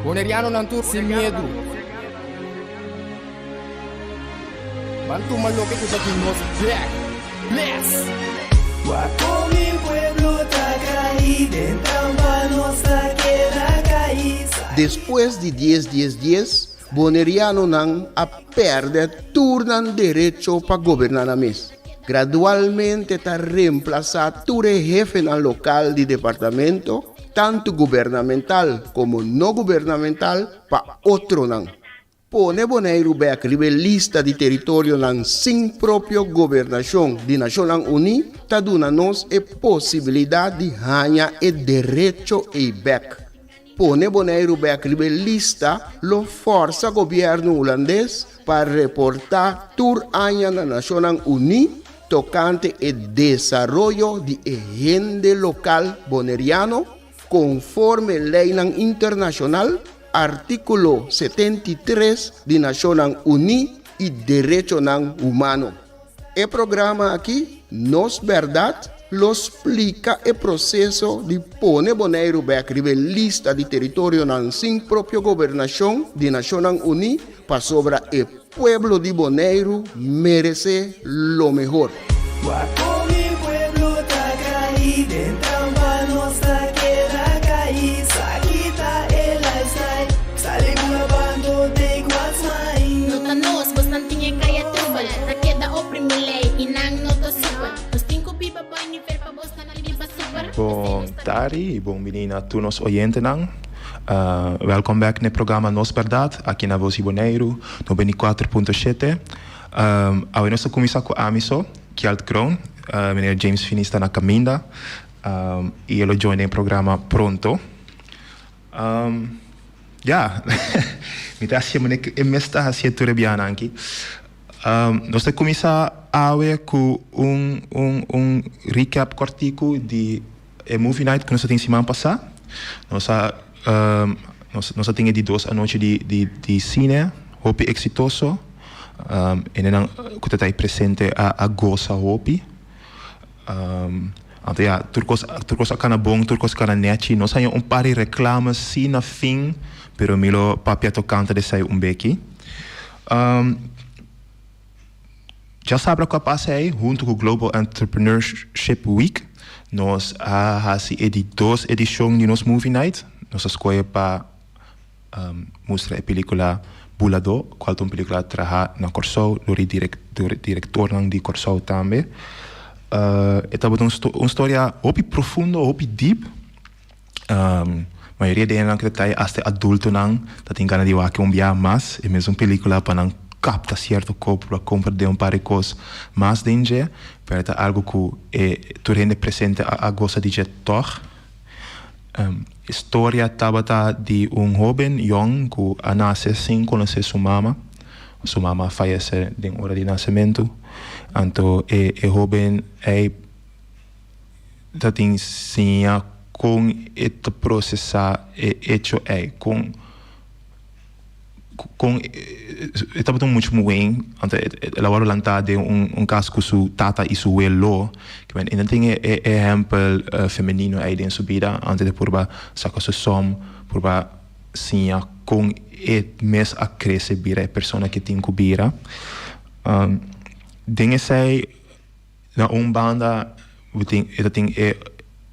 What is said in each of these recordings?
Bonerianonan tur sin miedu. Ban tuma loke ku ta di nos bek. Bless! Wak kon mi pueblo ta kai den trampa nos ta keda kai. Despues di dies dies dies, Bonerianonan a pèrdè tur nan derecho pa goberná nan mes. Gradualmente ta remplasá tur e hefenan lokal di departamento, tantu gubernamental komo no gubernamental, pa otronan. Pone Boneiru bèk riba e lista di teritorionan sin propio gobernashon di Nashonnan Uní ta duna nos e posibilidat di haña e derecho ei bèk. Pone Boneiru bèk riba e lista lo fòrsa gobièrnu hulandes pa reportá tur aña na Nashonnan Uní tokante e desaroyo di e hende lokal boneriano konforme leinan internashonal, artíkulo 73 di Nashonnan Uní i derechonan humano. E programa aki, Nos Bèrdat, lo splika e proseso di pone Boneiru bèk riba e lista di teritorionan sin propio gobernashon di Nashonnan Uní pasobra e pueblo di Boneiru meresé lo mehor. Wak kon mi pueblo ta kai den trampa nos ta keda kai sa kita e lifestyle sali bula bando take what's mine. No ta nos, bosnan tin e kaya trubel Ta keda oprimi lei i nan no ta supel Nos tin ku biba boy nivel pa bosnan riba super Bon tardi y bon bini na tur nos oyentenan. Welkom bek n'e programa Nos Berdad aki na Voz di Boneiru 94.7. Awe nos ta cuminsa cu ami so, Kjeld Kroon. Meneer James Finis ta na caminda y e lo join den e programa pronto. Ya, mi ta hacié manera cu e mes ta hacié tur e bianan aki. Nos ta cuminsa awe cu un un un recap cortico di e movie night cu nos a tin siman pasa. Nos a nos nos a tin e di dos anochi di di di cine, hopi exitoso. Hendenan cu ta ta presente a a gosa hopi. Anto ya, tur kos, tur kos a kana bon, tur kos a kana nèchi. Nos haña un par di reklame sí na fin, pero mi lo papia tokante di esei un beki. Djasabra ku a pasa ei, huntu ku Global Entrepreneurship Week, nos a hasi e di dos edishon di nos Movie Night. Nos a skohe pa Mustra e pelicula Buladó, cual ta un pelicula traha na Corsou dor di directornan di Corsou tambe. E tabata un storia hopi profundo, hopi deep. Mayoria di hendenan cu ta traha hasta e adultonan ta tin gana di wak un bia mas e mesun pelicula pa nan capta cierto cos, pa comprende un par di cos mas den dje. Pero ta algo cu e tur hende presente a gosa di dje tog. E storia tabata di un hoben yòn ku a nase sin konosé su mama. Su mama a fayesé den ora di nasementu. Anto e e hoben ei ta tin siña kon e ta prosesá e echo ei, kon. Kon e tabata un mucha muhé, anto el a wòrdu lantá den un kas ku su tata i su welo. E no tin e ehèmpel femenino ei den su bida, anto e ta purba saka su sòm, purba siña kon e mes a krese bira e persona ku e tin ku bira. Den esei Na un banda bo tin e ta tin e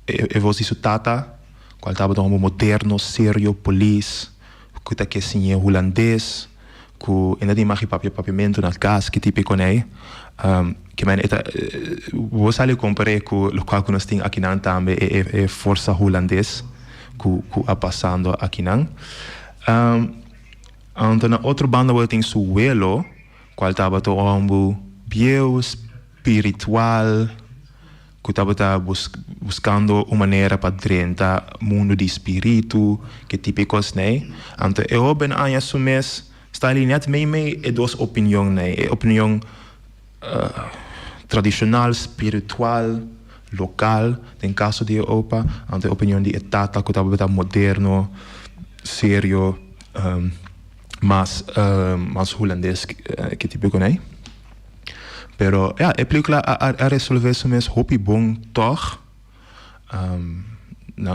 e voz di su tata cual tabata un homber moderno, serio, polis cu ta ke siñ'e hulandes cu e no tin magi papia papiamento na cas ki tipo e coney ke men e ta bo sali compare cu locual cu nos tin akinan tambe e e e forsa hulandes cu cu a pasando akinan. Anto na otro banda bo ta tin su welo. Cual tabata un homber bieu, spiritual, cu tabata buscando un manera pa drenta mundo di spiritu, ke tipo e cosney. Anto e hoben aña su mes sta ali net meimei e dos opinionnan, e opinion tradicional, spiritual, local, den caso di e opa, anto e opinion di e tata cu tabata moderno, serio. Mas mas hulandes ke tipo ku nei. Pero ya e pelikula a a resolve su mes hopi bon tòg. Na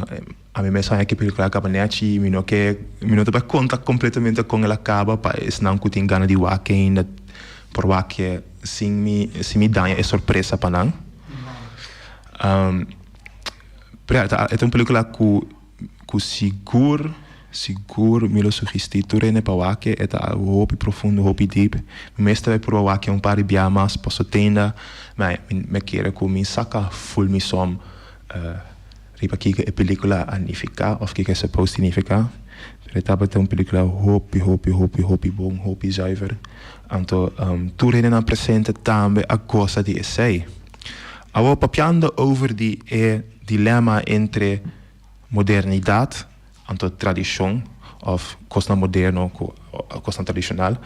ami mes haña ku e pelikula a kaba nèchi, mi no ke mi no ta bai konta kompletamente kon el a kaba pa esnan ku tin gana di wak ainda por wak sin mi sin mi daña e sorpresa pa nan. Pero ya e ta un pelikula ku ku sigur sigur mi lo sugistí tur hende pa wak e ta algu hopi profundo hopi dip. Mi mes ta bai purba wak un par di bia mas paso tenda mi mi a kere ku mi saka ful mi som. Riba kiko e pelikula a nifiká òf kiko e supos di nifiká. Pero e tabata un pelikula hopi hopi hopi hopi bon, hopi zuiver. Anto tur hendenan presente tambe a gosa di esei. Awor papiando over di e dilema entre modernidat anto tradishon òf kosnan moderno ku kosnan tradishonal,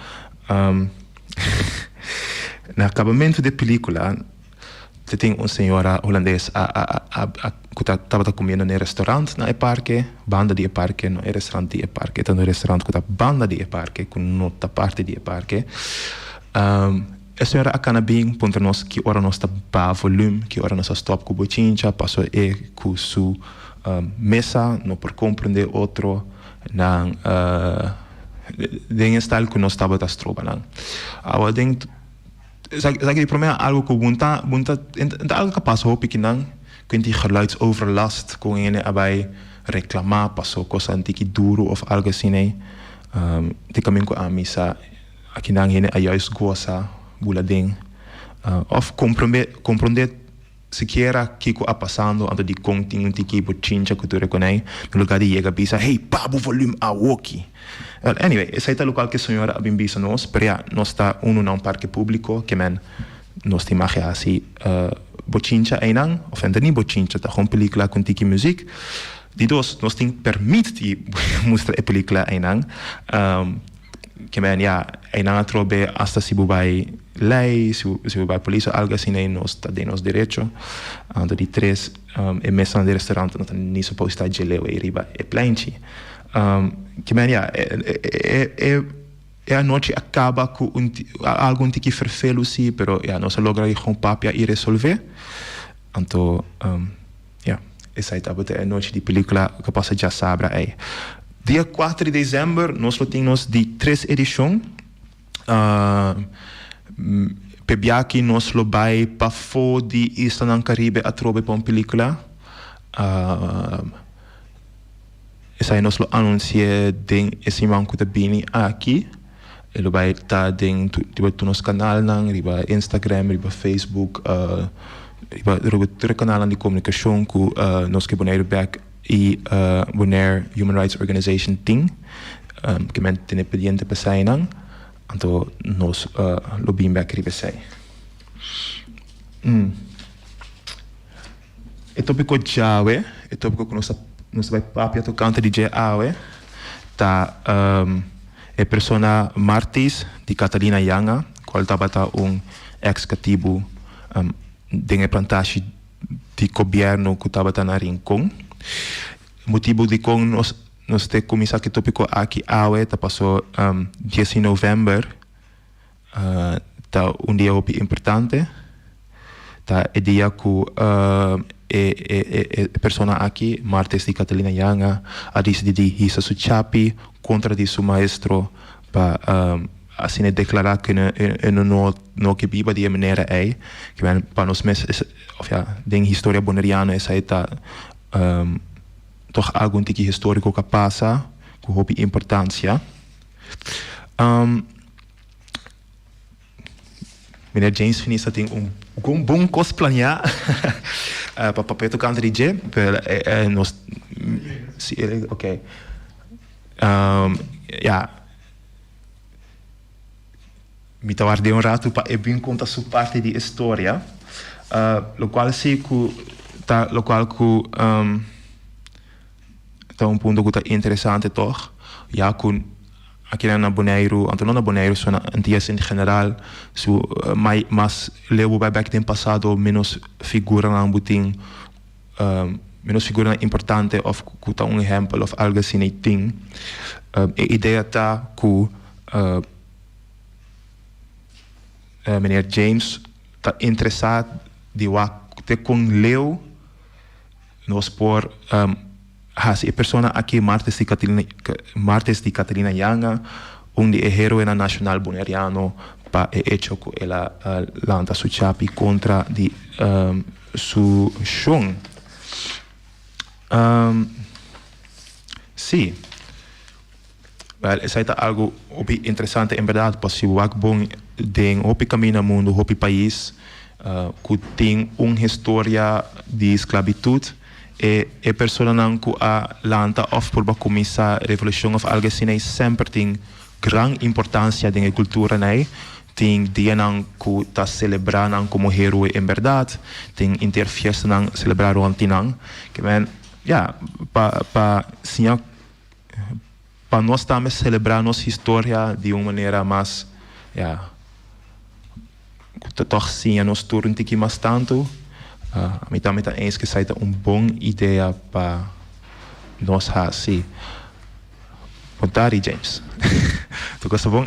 na kabamentu di e pelikula, Ta tin un señora hulandes a a a ku ta tabata kumiendo na e restaurant na e parke, banda di e parke, no e restaurant di e parke, ta un restaurant ku ta banda di e parke, ku no ta parti di e parke. E señora a kana bin puntra nos ki ora nos ta baha volum, ki ora nos a stòp ku bochincha, paso e ku su mesa no por komprende otro nan den e style ku nos tabata stroba nan. Awa den. Esaki di prome algo ku bo ta bo ta ta algo ku a pasa hopi kinan ku di geluidsoverlast ku hende a bai reklama paso kos a tiki duru of algo asina ei te kamin ku ami sa akinan hende a juist gosa bula den of komprende komprende Sikiera kiko a pasando anto dikon tin un tiki bochincha ku tur e konei na lugar di yega bisa hey pa bo volume awoki. Well anyway esei ta lokual ku e señora a bin bisa nos pero ya nos ta unu na un parke publiko ke men nos tin mag hasi bochincha einan of enta ni bochincha ta gewoon pelikula ku un tiki muzik. Di dos nos tin permit di mustra e pelikula einan. Ke men ya, einan atrobe asta si bo bai lei, si bo bai polis o algo asina ei nos ta den nos derecho. Anto di tres, e mesanan di restaurant no ta ni supos ta dje leu ei riba e pleinchi. Ke men ya, e anochi a kaba ku un algo un tiki ferfelu si, pero ya nos a logra di gewoon papia i resolve. Anto. Ya, esei tabata e anochi di pelikula ku a pasa djasabra ei. Dia kuater di desèmber nos lo tin nos di tres edishon. P'e biaha nos lo bai pafó di islanan Karibe atrobe pa un pelikula. Esei nos lo anunsi'é den e siman ku ta bini aki. E lo bai ta den riba tur nos kanalnan, riba Instagram, riba Facebook, riba riba tur e kanalnan di komunikashon ku nos ke Boneiru Bek i Bonaire Human Rights Organization tin. Ke men tene pendiente pa eseinan, anto nos lo bin bek riba esei. E tópiko djawe, e tópiko ku nos ta nos ta bai papia tokante di dje awe, ta e persona Martis di Catalina Janga, kual tabata un eks katibu den e plantashi di gobièrnu ku tabata na Rincon. Motibu dikon nos nos te kuminsá ku e tópiko aki awe ta paso dies di novèmber Ta un dia hopi importante. Ta e dia ku e e persona aki, Martes di Catalina Janga, a disidí di hisa su chapi kontra di su maestro pa asina e deklará ku e no no ke biba di e manera ei. Pa nos mes, òf ya, den historia boneriano esei ta tòg algu un tiki históriko ku a pasa ku hopi importansia. Meneer James Finis ta tin un bon kos planeá pa papia tokante di dje, pero nos si ok ya mi ta ward'é un ratu pa e bin konta su parti di e storia, lokual si ku ta lokual ku. Ta un punto ku ta interesante tòg, ya ku akinan na Boneiru, anto no na Boneiru so na Antias en general, su mas leu bo bai bèk den pasado ménos figuranan bo tin, ménos figuranan importante òf ku ta un ehèmpel òf algu asina i tin. E idea ta ku meneer James ta interesá di wak te kon leu. Nos por hasi e persona aki Martes di Catalina Martes di Catalina Janga un di e heroenan nashonal boneriano pa e echo ku el a lanta su chapi kontra di su shon. Sí. Wèl, esei ta algu hopi interesante en bèrdat, pasobra si wak bon den hopi kaminda mundu, hopi pais ku tin un historia di sklabitut, e e personanan ku a lanta òf purba kuminsá revolushon òf algu asina ei semper tin gran importansia den e kulturanan ei. Tin dianan ku ta selebrá nan komo héroe en bèrdat, tin inter fiestanan selebrá rònt di nan. Ke men, ya, pa pa siña. Pa nos tambe selebrá nos historia di un manera mas, ya, ku ta tòg siña nos tur un tiki mas tantu. Mi tambe ta eens ku esei ta un bon idea pa nos hasi. Bon tardi, James. Tur kos ta bon?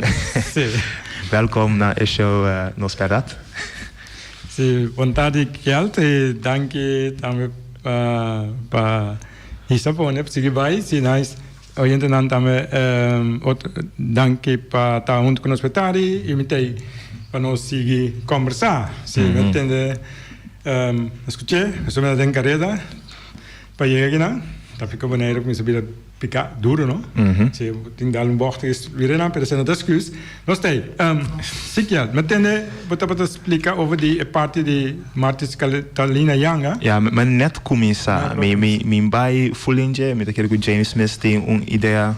Sí. Wèlkom na e show Nos Bèrdat. Sí, bon tardi, Kjeld, i danki tambe pa. Hisa pone pa sigui bai. Si nice oyentenan tambe otro danki pa ta hunto ku nos pa tardi i mi t'ei pa nos sigui kombersá. Si mi a tende a skuch'é pasobra mi ta den kareda pa yega akinan. Trafiko Boneiru kuminsá bira piká duru no. Si tin dal un bògt bira nan pero esei no ta esküs. Nos t'ei. Si Kjeld, mi a tende bo tabata splika over di e parti di Martis Catalina Janga. Ya, mi a net kuminsá. Mi mi bai full in dje. Mi ta kere ku James mes tin un idea,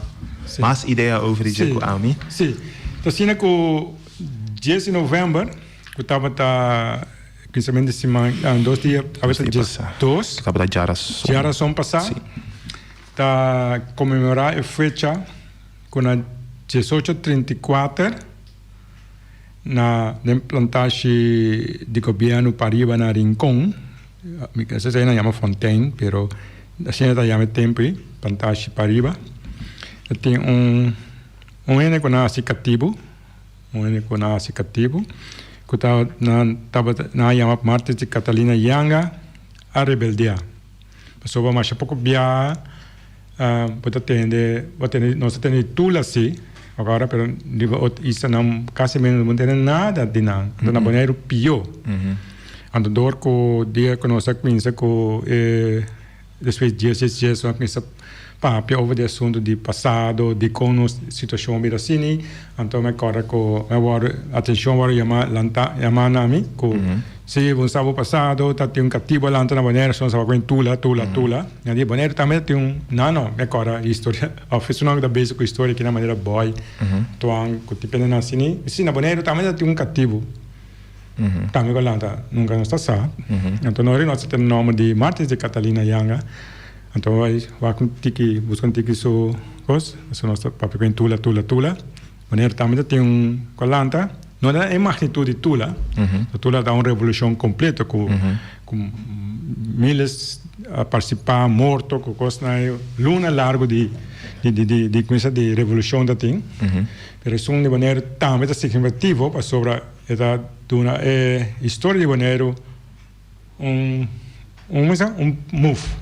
mas idea over di dje ku ami. Si. Ta asina ku dies di novèmber, ku tabata kuminsamentu di siman, dos dia, tabata dies dos. Tabata djarason. Djarason pasá. Ta konmemorá e fecha. Ku na diesocho 34 na den plantashi di gobièrnu pariba na Rincon, mi no sa si nan yama Fontein pero asina ta yama e tempu ei, plantashi pariba, ta tin un un hende ku nan hasi katibu, un hende ku nan hasi katibu ku ta nan tabata nan a yama Martis di Catalina Yanga a rebeldiá. Pasobra masha poko biaha bo ta tende, bo tende, nos ta tende di Tula si, awor pero riba otro islanan kasi menos bo no tende nada di nan. Anto na Boneiru pió. Anto dor ku dia ku nos a kuminsa ku e despues dies dies dies nos a kuminsa papia over di asuntu di pasado, dikon nos situashon bira asini, anto mi a kòrda ku mi a wòrdu atenshon a wòrdu yamá lantá yamá na mi ku Si bo sa bo pasado ta tin un katibu a lanta na Boneiru so sa ku tula tula tula mi a di Boneiru tambe tin un nan no mi a kòrda historia òf esun ku ta bezig ku historia kina manera bòi tuan ku tin pende nan asini si na Boneiru tambe ta tin un katibu tambe ku a lanta nunka nos ta sa anto no nos ta tene nòmber di Martis di Catalina Janga anto wak un tiki buska un tiki su kos so nos ta papia ku tula tula tula. Boneiru tambe ta tin un ku a lanta, no na e magnitud di Tula, Tula ta un revolushon kompleto ku ku miles a partisipá, morto ku kosnan, luna largu di di di di kuminsa di revolushon ta tin, pero esun di Boneiru tambe ta signifikativo pasobra e ta duna e historia di Boneiru. Un un misa un move.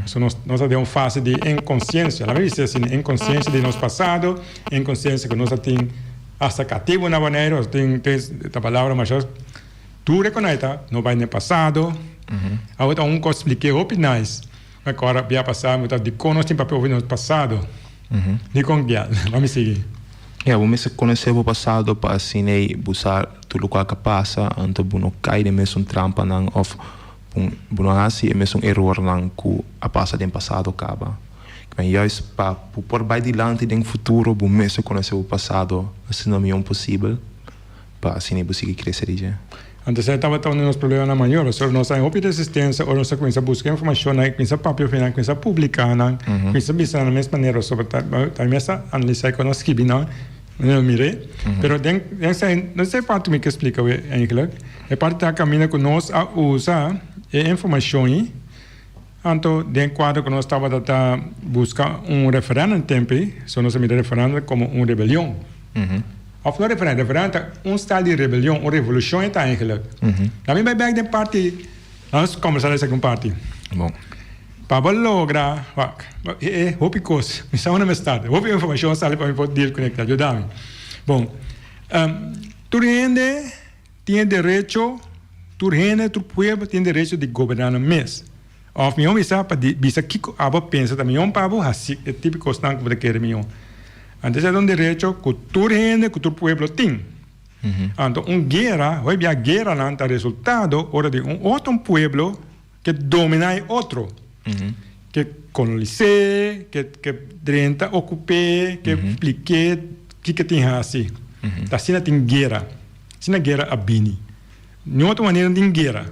So nos nos ta den un fase di inkonsiensia. Laga mi bisa asina, inkonsiensia di nos pasado, inkonsiensia ku nos a tin hasta katibu na Boneiru, nos tin tin ta palabra masha tur rekonai ta no bai den pasado. Awe ta un kos splik'é hopi nice. Mi kòrda bia pasá mi ta dikon nos tin papia over di nos pasado. Dikon bia? Laga mi sigui. Ya, bo mester konosé bo pasado pa asina ei bo sa tur lokual ka pasa, anto bo no kai den mesun trampanan òf bo no hasi e mesun erornan ku a pasa den pasado kaba. Kimen juist pa bo por bai dilanti den futuro bo mester konosé bo pasado asina mihó posibel pa asina ei bo sigui krese di dje. Antes ei tabata un di nos problemanan mayor, pasobra nos a hopi resistencia ora nos a cuminsa busca informacionnan y cuminsa papia over nan, cuminsa publica nan, cuminsa bisa nan na mes manera, pasobra ta ta mes a analisa y cu nos skibi nan, manera nos mir'é. Pero den den esei, no esei parti mi ke splica awe eigenlijk, e parti ta caminda cu nos a usa e informacion ei, anto den cuadro cu nos tabata ta busca un referendum tempo ei, so nos a mira referendum como un rebelion. Of no referendum, referendum ta un style di rebelion, un revolucion e ta eigenlijk. Laat mi bai bek den parti, laat nos conversa esaki un parti. Bon. Pa bo logra, wak, e e hopi kos, mi sa unda mi start, hopi informashon sali pa mi por deal kuné, ta yuda mi. Bon, tur hende tin e derecho, tur hende, tur pueblo tin derecho di goberná nan mes. Òf mihó bisa pa di bisa kiko abo pensa ta mihó pa bo hasi e tipo kosnan ku bo ta kere mihó. Anto esei ta un derecho ku tur hende, ku tur pueblo tin. Anto un guera, hopi bia gueranan ta resultado ora di un otro pueblo ke dominá e otro, ke kolonis'é, ke ke drenta okup'é, ke plik'é kiko tin hasi. Ta asina tin guera, asina guera a bini. Niun otro manera no tin guera.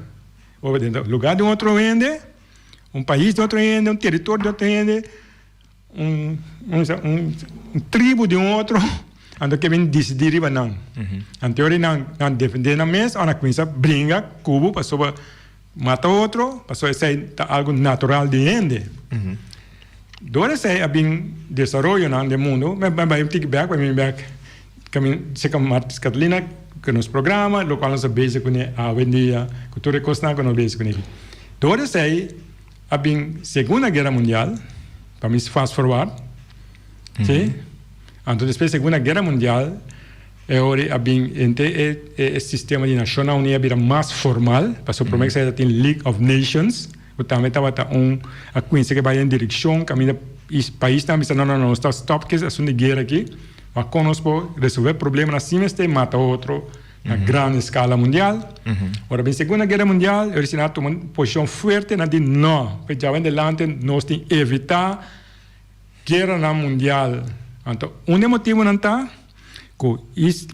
Bo drenta lugá di un otro hende, un pais di otro hende, un teritorio di otro hende. Un un tribu di un otro anto ke bin disidí riba nan. Anto ora nan nan defendé nan mes ora nan kuminsá bringa ku bo pasobra mata otro pasobra esei ta algu natural di hende. Dor esei a bin desaroyonan den mundu mi bai un tiki bèk mi bin bèk kamin seka Martis Catalina ku nos programa lokual nos a bezig kuné awendia ku tur e kosnan ku nos bezig kuné aki. Dor esei. A bin Segunda Guera Mundial, pa mi fast forward, si? Anto despues Segunda Guera Mundial e ora a bin henter e e sistema di Nashonnan Uní a bira mas formal, pasobra prome ku esei ta tin League of Nations, ku tambe tabata un a kuminsá ke bai den direkshon kaminda paisnan a bisa no no no nos ta stòp ku e asuntu di guera aki, wak kon nos por resolve problemanan sin mester mata otro. Na gran escala mundial. Ora bin Segunda Guera Mundial, e original tuma un posicion fuerte, nan di no, pe djawe en delante nos tin evita gueranan mundial. Anto un di e motibonan ta cu is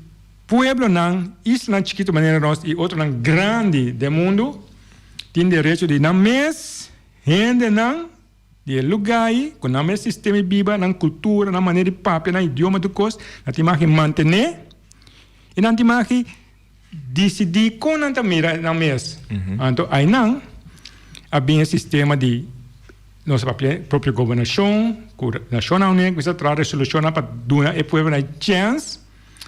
pueblonan, islanan chikito manera nos y otronan grandi den mundo tin derecho di nan mes hendenan Di e lugá ei, ku nan mes sistema di biba, nan kultura, nan manera di papia, nan idioma, tur kos, nan tin mag di mantené i nan tin mag di disidí kon nan ta mira nan mes. Anto einan a bin e sistema di nos papia propio gobernashon, ku Nashonnan Uní a kuminsá traha resolushonnan pa duna e pueblonan e chèns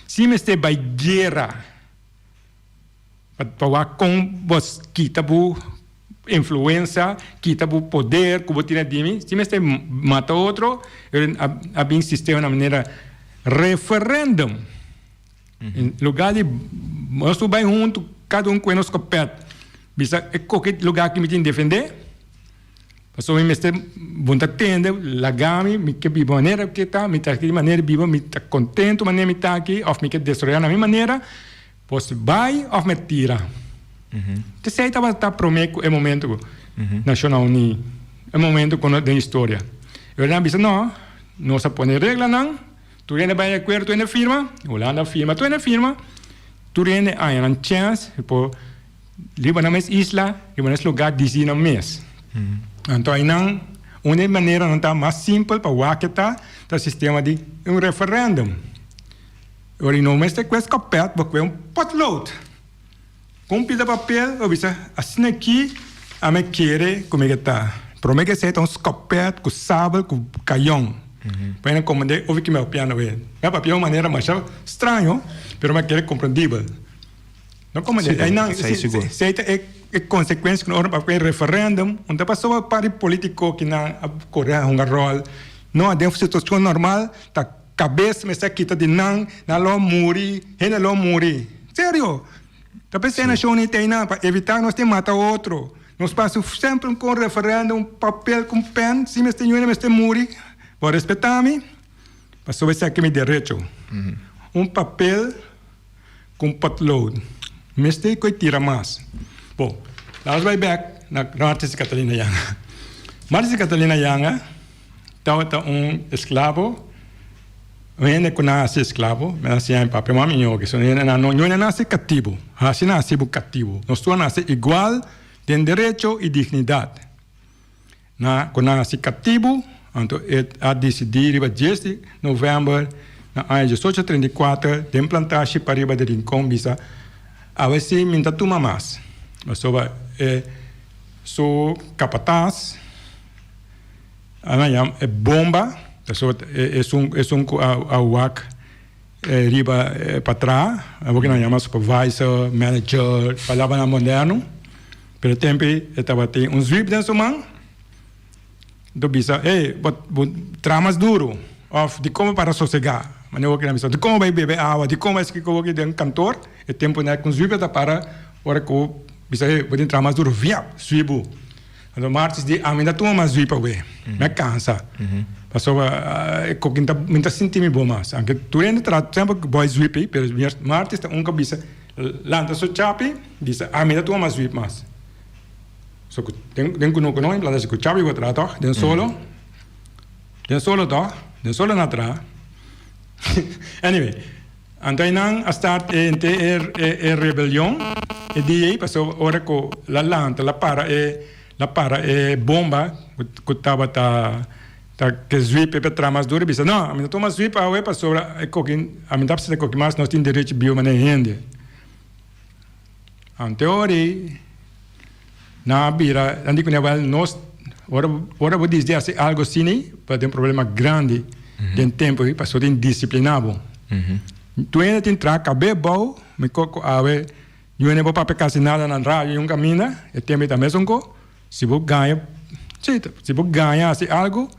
sin mester bai guera. Pa wak kon bo kita bo influensia, kita bo poder ku bo tin di mi, si mester mata otro, a bin sistema na manera referendum. En lugar di nos tur bai huntu, kada un ku e nos skopet, bisa e koke lugar ki mi tin defende, pasobra mi mester bo ta tende, laga mi, mi ke biba manera ke ta, mi ta aki di manera di biba, mi ta kontentu manera mi ta aki, òf mi ke desaroyá na mi manera. Bos bai of me tira. Esei tabata prome ku e momento ku Nashonnan Uní, e momento ku den historia. E ora nan a bisa no, nos a pone reglanan, tur hende bai di akuerdo, tur hende firma, Hulanda a firma, tur hende firma, tur hende haña nan chèns por riba nan mes isla, riba nan mes lugá disi nan mes. Anto einan un di e maneranan ta mas simpel pa wak e ta, ta sistema di un referendum. Ora i no mester kue skopet, bo kue un potlood. Ku un pida papel bo bisa, asina aki ami a kere ku mi ke ta. Prome ke esei ta un skopet ku sabel ku kayon. Pa hende komprende ofi ki mi a papia no e. Mi a papia un manera masha straño, pero mi a kere komprendibel. No komprende. Einan esei ta e konsekuensia ku ora bo papia referendum, un ta pasobra par di politiko ki nan a kore a hunga ròl. No, den un situashon normal ta. Kabes mester a kita di nan, nan lo muri, hende lo muri. Serio! Ta p'esei nashon ni tei nan, pa evitá nos tin mata otro. Nos pasa semper un kon referendum, un papel ku un pen, si mester ñu'e mester muri, bo respetá mi, pasobra esaki mi derecho. Un papel ku un potlood. Mester ku e tira mas. Bon, laat nos bai bèk na Martis Catalina Janga. Martis Catalina Janga. Tabata un esklabo, un hende ku nase esklabo, mi a siña mi papia mami ñoke, so hende nan no ñoña nase katibu, hasi nase bo katibu, nos tur a nase igual den derecho i dignidat. Na ku nase katibu, anto e a disidí riba dies di novèmber na aña diesocho 34 den plantashi pariba di Rincon bisa, Awe si mi ta tuma mas, pasobra e su kapatas. A nan yama e bomba, pasobra esun esun ku a wak riba patra, awor nan yama supervisor, manager, palabranan moderno, pero e tempo ei e tabatin un zwip den su man. Do bisa, Ey, bo bo traha mas duru. Of, Dikon bo para sosegá? Manera wou kina bisa, Dikon bo bai bebe awa? Dikon bo bai esaki ku den kantor? E tempu nei ku Zwipe ta para ora ku bisa, Ey, bo tin traha mas duru. Viap! Zwibu. Anto Martis di, Ami ta tuma mas zwipe awe. Mi a kansa. Pasobra e koki mi ta sinti mi bon mas. Anke tur hende traha semper ku boi zwipe, pero Martis ta un ku a bisa, lanta su chapi, bisa, Ami ta tuma mas zwipe mas. So ku den den kunuku no implanta si ku chapi bo traha tòg den solo den solo tòg den solo na traha anyway anto einan a start e henter e e e rebelion e dia ei pasobra ora ku la lanta la para e la para e bomba ku tabata ta ke zwip e traha mas duru bisa no ami ta tuma zwip awe pasobra e koki ami ta bisa e koki mas nos tin derecho biba manera hende. Anto ora nan a bira, nan di kuné, wèl nos ora ora bo disdi hasi algu asina bo ta den problema grandi den tempu ei pasobra tin disipliná bo. Tur hende tin traha kab'é bou, mi koko awe yu hende bo papia kasi nada na radio yun kaminda, e tempu ei ta mesun ko, si bo gaña si si bo gaña hasi algu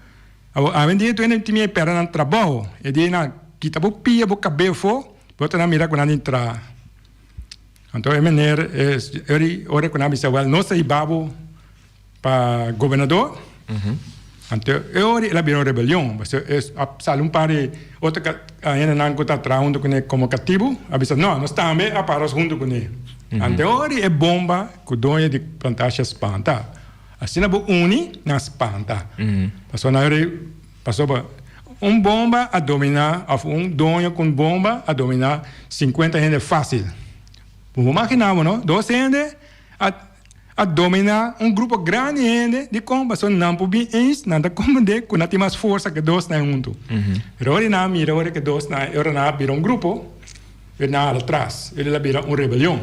awor awendia tur hende tin miedu pèrdè nan trabou, e di nan kita bo pia bo kab'é afó bo ta nan mira ku nan tin traha. Anto e meneer e ora ku nan bisa wèl nos ta hiba bo pa gobernador, anto e ora el a bira un rebelion, pasobra e a sali un par di otro hendenan ku ta traha huntu kuné komo katibu a bisa no nos tambe a para huntu kuné. Anto e ora e bomba ku doño di plantashi a spanta, asina bo uni nan spanta, pasobra nan ora Pasobra un bomba a dominá òf un doño ku un bomba a dominá sinkuenta hende fásil. Bo por maginá bo no? Dos hende a a dominá un grupo grandi di hende. Dikon? Pasobra nan por bin eens, nan ta komprendé ku nan tin mas forsa ku e dosnan huntu. Pero ora nan a mira ora ku e dosnan, ora nan a bira un grupo, nan a hala tras, el a bira un rebelion.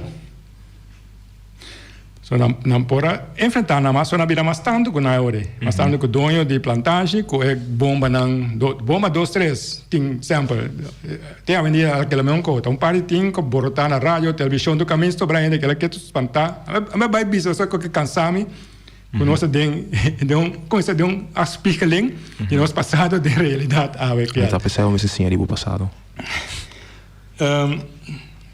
So nan nan por a enfrentá nan mas, so nan a bira mas tantu ku nan e ora ei. Mas tantu ku doño di plantashi ku e bombanan, bomba dos tres tin semper. Te awendia kila mesun kos. Ta un par di tin ku borotá na radio, televishon, tur kaminda sobra hende kila ke spantá. A bai bisa so ku kansa mi ku nos ta den den un kuminsá den un afspiegeling di nos pasado den realidat awe. Mi ta pensá bo mester siña di bo pasado.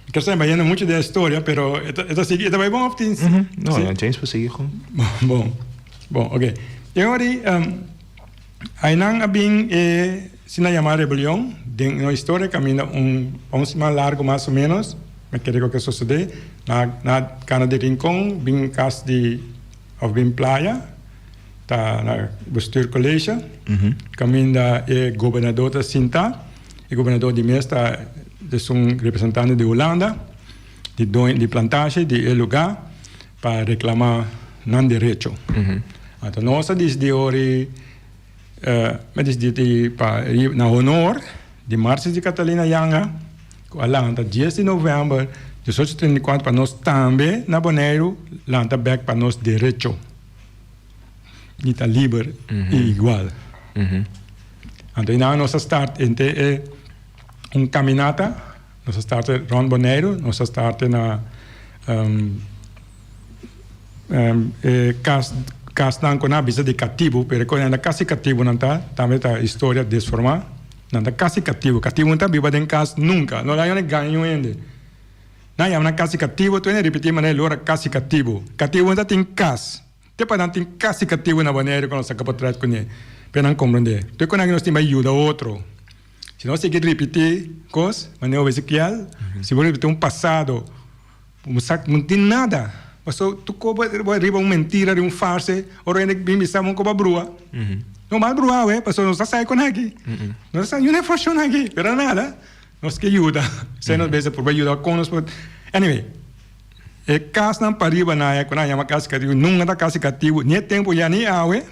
Mi ker sa bayendo mucho den historia, pero e ta sigui, e ta bai bon of tin? No, ya James por sigui gewoon. Bon, bon, oké. E ora ei, einan a bin e asina yamá rebelion den nos historia kaminda un pa un siman largu mas o ménos, mi kere ku a sosodé na na Cana di Rincon bin kas di òf bin playa ta na Bestuurcollege kaminda e gobernador ta sinta. E gobernador di mes ta esun representante di Hulanda, di doño di plantashi di e lugá pa reclamá nan derecho. Anto nos a disidi ori, mi a disidi pa na honor di Martis di Catalina Janga ku a lanta dies di novèmber 1834 pa nos tambe na Boneiru lanta bèk pa nos derecho. Di ta liber i igual. Anto einan nos a start ente e un caminata, nos a start rond Boneiru, nos a start na e cas casnan cu nan a bisa di catibu, pero cu nan ta casi catibu nan ta, tambe ta historia desforma, nan ta casi catibu, catibu no ta biba den cas nunca, no laga nan gaña un hende. Nan yama nan casi catibu, tur hende ripiti manera e lora casi catibu, catibu no ta tin cas. Te pa nan tin kasi katibu na Boneiru ku nos saka potret kuné, p'e nan komprendé. Te ku nan nos tin bai yuda otro. Si nos sigui ripití kos, manera bo Ezekiel, si bo ripití un pasado, bo sa ku no tin nada. Pasobra tur kos bo riba un mentira, riba un farse, ora hende bin bisa bo un kos bo a brua. No mal brua awe, pasobra nos ta sa e kon aki. Nos ta sa niun informashon aki, pero nada. Nos ke yuda. Esei nos bes a purba yuda kon nos por. Anyway. E kasnan pariba na e ku nan yama kas katibu nunka ta kas katibu ni e tempu ya ni awe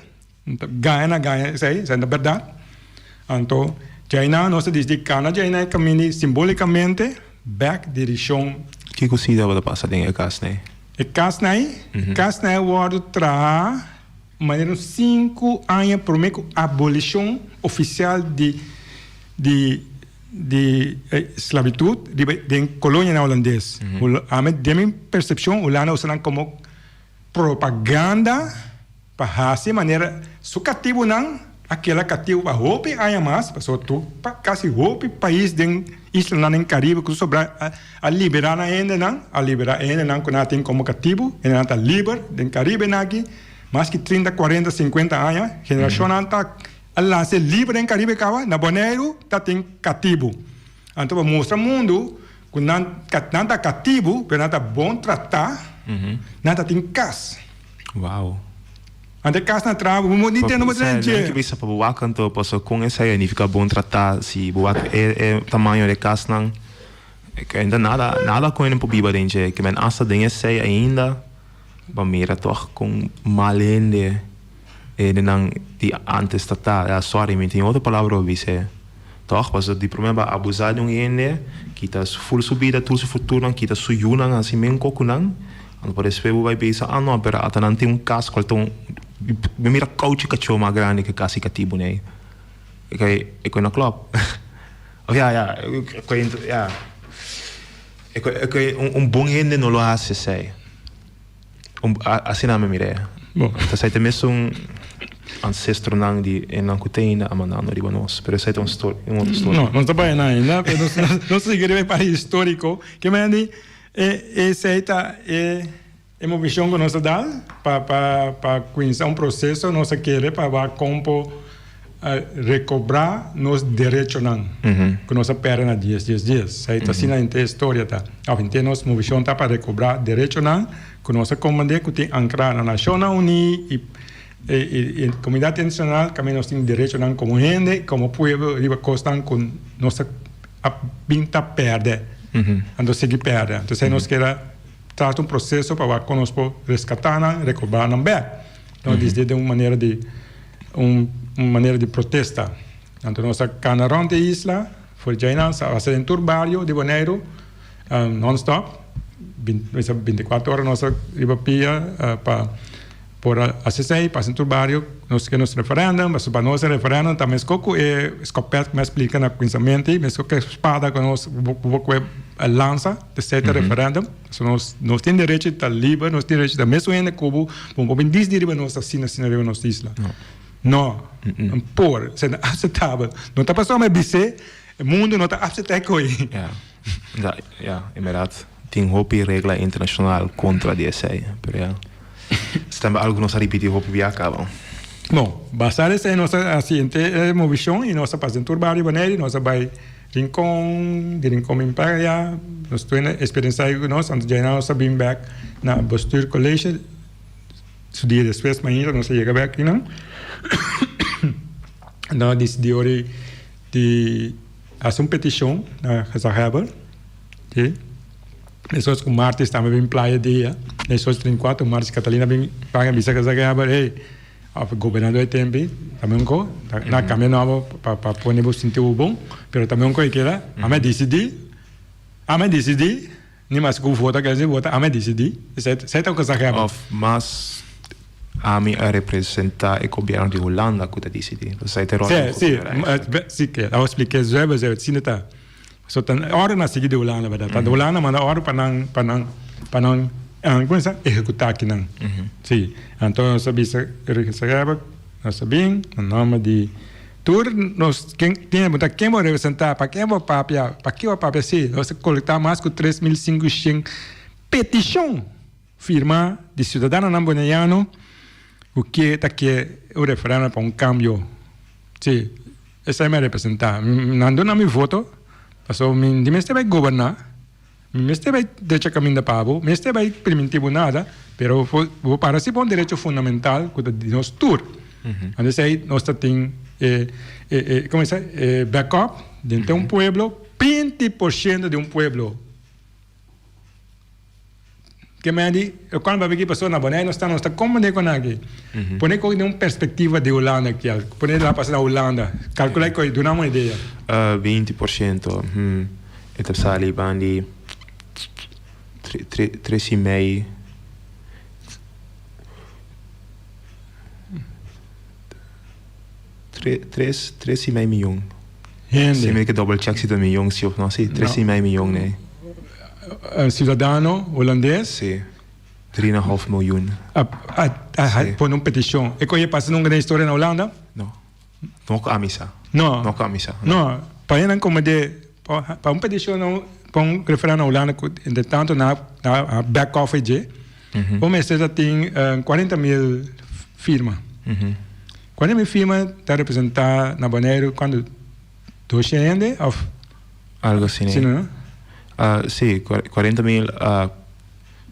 gaña na gaña esei esei ta bèrdat anto djainan nos ta disidi kana djainan e kaminda simbolikamente bèk dirishon. Kiko si tabata pasa den e kasnan ei? E kasnan ei e kasnan ei a wòrdu traha manera un sinku aña promé ku abolishon ofisial di di di sklabitut riba den kolonianan hulandes. Ami den mi persepshon Hulanda usa nan komo propaganda. Pa hasi manera su katibunan a keda katibu pa hopi aña mas, pasobra tur kasi hopi pais den islanan den Karibe ku sobra a liberá nan hendenan, a liberá e hendenan ku nan a tin komo katibu, hendenan ta liber den Karibe nan aki mas ki trinta, kuarenta, sinkuenta aña, generashonnan ta a lansa liber den Karibe kaba, na Boneiru ta tin katibu. Anto pa mustra mundu ku nan nan ta katibu pero nan ta bon tratá, nan ta tin kas. Wow. Anto e kas nan traha bo ni tende bo tene dje. Nan ke bisa pa bo wak anto pasobra kon esei a nifiká bon tratá si bo wak e e tamaño di e kasnan ainda nada nada ku hende por biba den dje ke men asta den esei ainda bo mira tòg kon mal hende hendenan di antes ta ta. Ya sorry mi tin otro palabra pa bisa. Tòg, pasobra di promé bo a abusá di un hende, kita su ful su bida, tur su futurnan, kita su yunan, hasi men koko ku nan, anto pa despues bo bai bisa, ah no, pero ata nan tin un kas kual ta un, mi mira kouchi kachó mas grandi ku e kas di katibu nei. E koi, e koi no klòp. Of ya, ya, e koi, ya, e koi, e koi, un bon hende no lo hasi esei. Un, asina mi mir'é. Bo. Ta esei ta mesun ancestronan di enan ku te ainda a mandando riba nos. Pero esei ta un storia, un otro storia. No, nos ta bai na ainda, pero nos, nos, nos sigui riba e parti historico. Ke menen di e, esei ta e, e movishon ku nos a dal pa, pa, pa kuminsá un proseso. Nos a kere pa wak kon por rekobrá nos derechonan ku nos a pèrdè na dies dies dies. Esei ta asina henter e storia ta. Òf henter nos movishon ta pa rekobrá derechonan ku nos a komprendé ku tin ankrá na Nashonnan Uní i i komunidat internashonal kaminda nos tin derechonan komo hende, komo pueblo riba kosnan ku nos a bin ta pèrdè. Anto sigui pèrdè. Anto esei nos keda trata un proseso pa wak kon nos por reskatá nan, rekobrá nan bèk. Nos disdi den un manera di un manera di protesta. Anto nos a cana rond e isla, for djainan sa pasa den tur bario di Boneiru non stop, binticuatro ora nos a riba pia pa por a haci esey, pasa den tur bario, nos ke nos referendum, pasobra pa nos e referendum ta mesco cu e scopet cu mi a splica na cuminsamento, mesco cu e spada cu nos bo cu e lansa. Esei ta referendum. So nos nos tin derecho di ta liber, nos tin derecho di ta mesun hende ku bo, bo por bin disdi riba nos asina asina riba nos isla. No. No por, esei ta aseptabel. No ta pasobra mi a bis'é, e mundu no ta aseptá e ko'i. Ya, ya, ya, en bèrdat tin hopi regla internashonal kontra di esei, pero ya. Esei tambe algu ku nos a ripití hopi bia kaba. Bon, basá di esei nos a hasi henter e movishon i nos a pasa den tur bario Boneiru, nos a bai Rincon, di Rincon bin pa allá, nos tur hende experiencia ku nos, anto djainan nos a bin bek na Bestuur College, su dia despues mainta nos a yega bek akinan, nos a disidi ora di hasi un petishon na Gezaghebber, si, despues ku Martis tambe bin playa dia, despues 34 Martis Catalina bin paga bisa Gezaghebber, hey. Of gobernador e tempi tambe un ko na cambia nobo pa pa pone bo sinti bo bon pero tambe un ko e keda ami a dicidi ami a dicidi ni mas ku vota kende vota ami a dicidi esei esei ta un cosa heavy. Of mas ami a representa e gobierno di Hulanda ku ta dicidi esei ta e rol di Si si si ke abo splike zuiver zuiver asina ta So ta ora nan sigui di Hulanda berdad. Ta Hulanda manda ora pa nan pa nan pa nan como sa ehecuta akinan. Si. Anto nos a bisa Regensegeber nos a bin na nomber di tur nos ken tin a puntra ken bo representa pa ken bo papia pa ke bo papia si nos a colecta mas cu 3500 peticion firma di ciudadanonan Boneiano cu ke ta ke un referendum pa un cambio. Si. Esei mi a representá. Nan duna mi voto, pasobra mi di mester bai goberná, mi mester bai drecha kaminda pa bo, mi mester bai permití bo nada, pero bo para si pa un derecho fundamental ku ta di nos tur. Anto esei nos ta tin e e komo bisa e backup denter un pueblo, 20 por shento di un pueblo. Ke men di, e kwan papia ki pasobra na Bonaire nos ta, nos ta komprende kon aki. Pone kos den un perspektiva di Hulanda kiel. Pone la pasa na Hulanda. Kalkula e kos, duna un idea. 20%, hmm, e ta sali ban di tres i mei. Tres, tres i mei miyon. Hende. Si mi ke double check si ta miyon si of no. Si, tres i mei miyon nee. Ciudadano hulandes. Si. 3,5 miljoen. A a a pone un petishon. E koe pasa nunka den historia na Hulanda? No. No ku ami sa. No. No ku ami sa. No. Pa esnan komo de pa un petishon na pa un referendum na Hulanda ku entre tanto nan a back off e dje, bo mester ta tin 40.000 firma. 40.000 firma ta representa na Boneiru kuantu? 200 hende of? Algo asina. Si no? Si, 40.000 a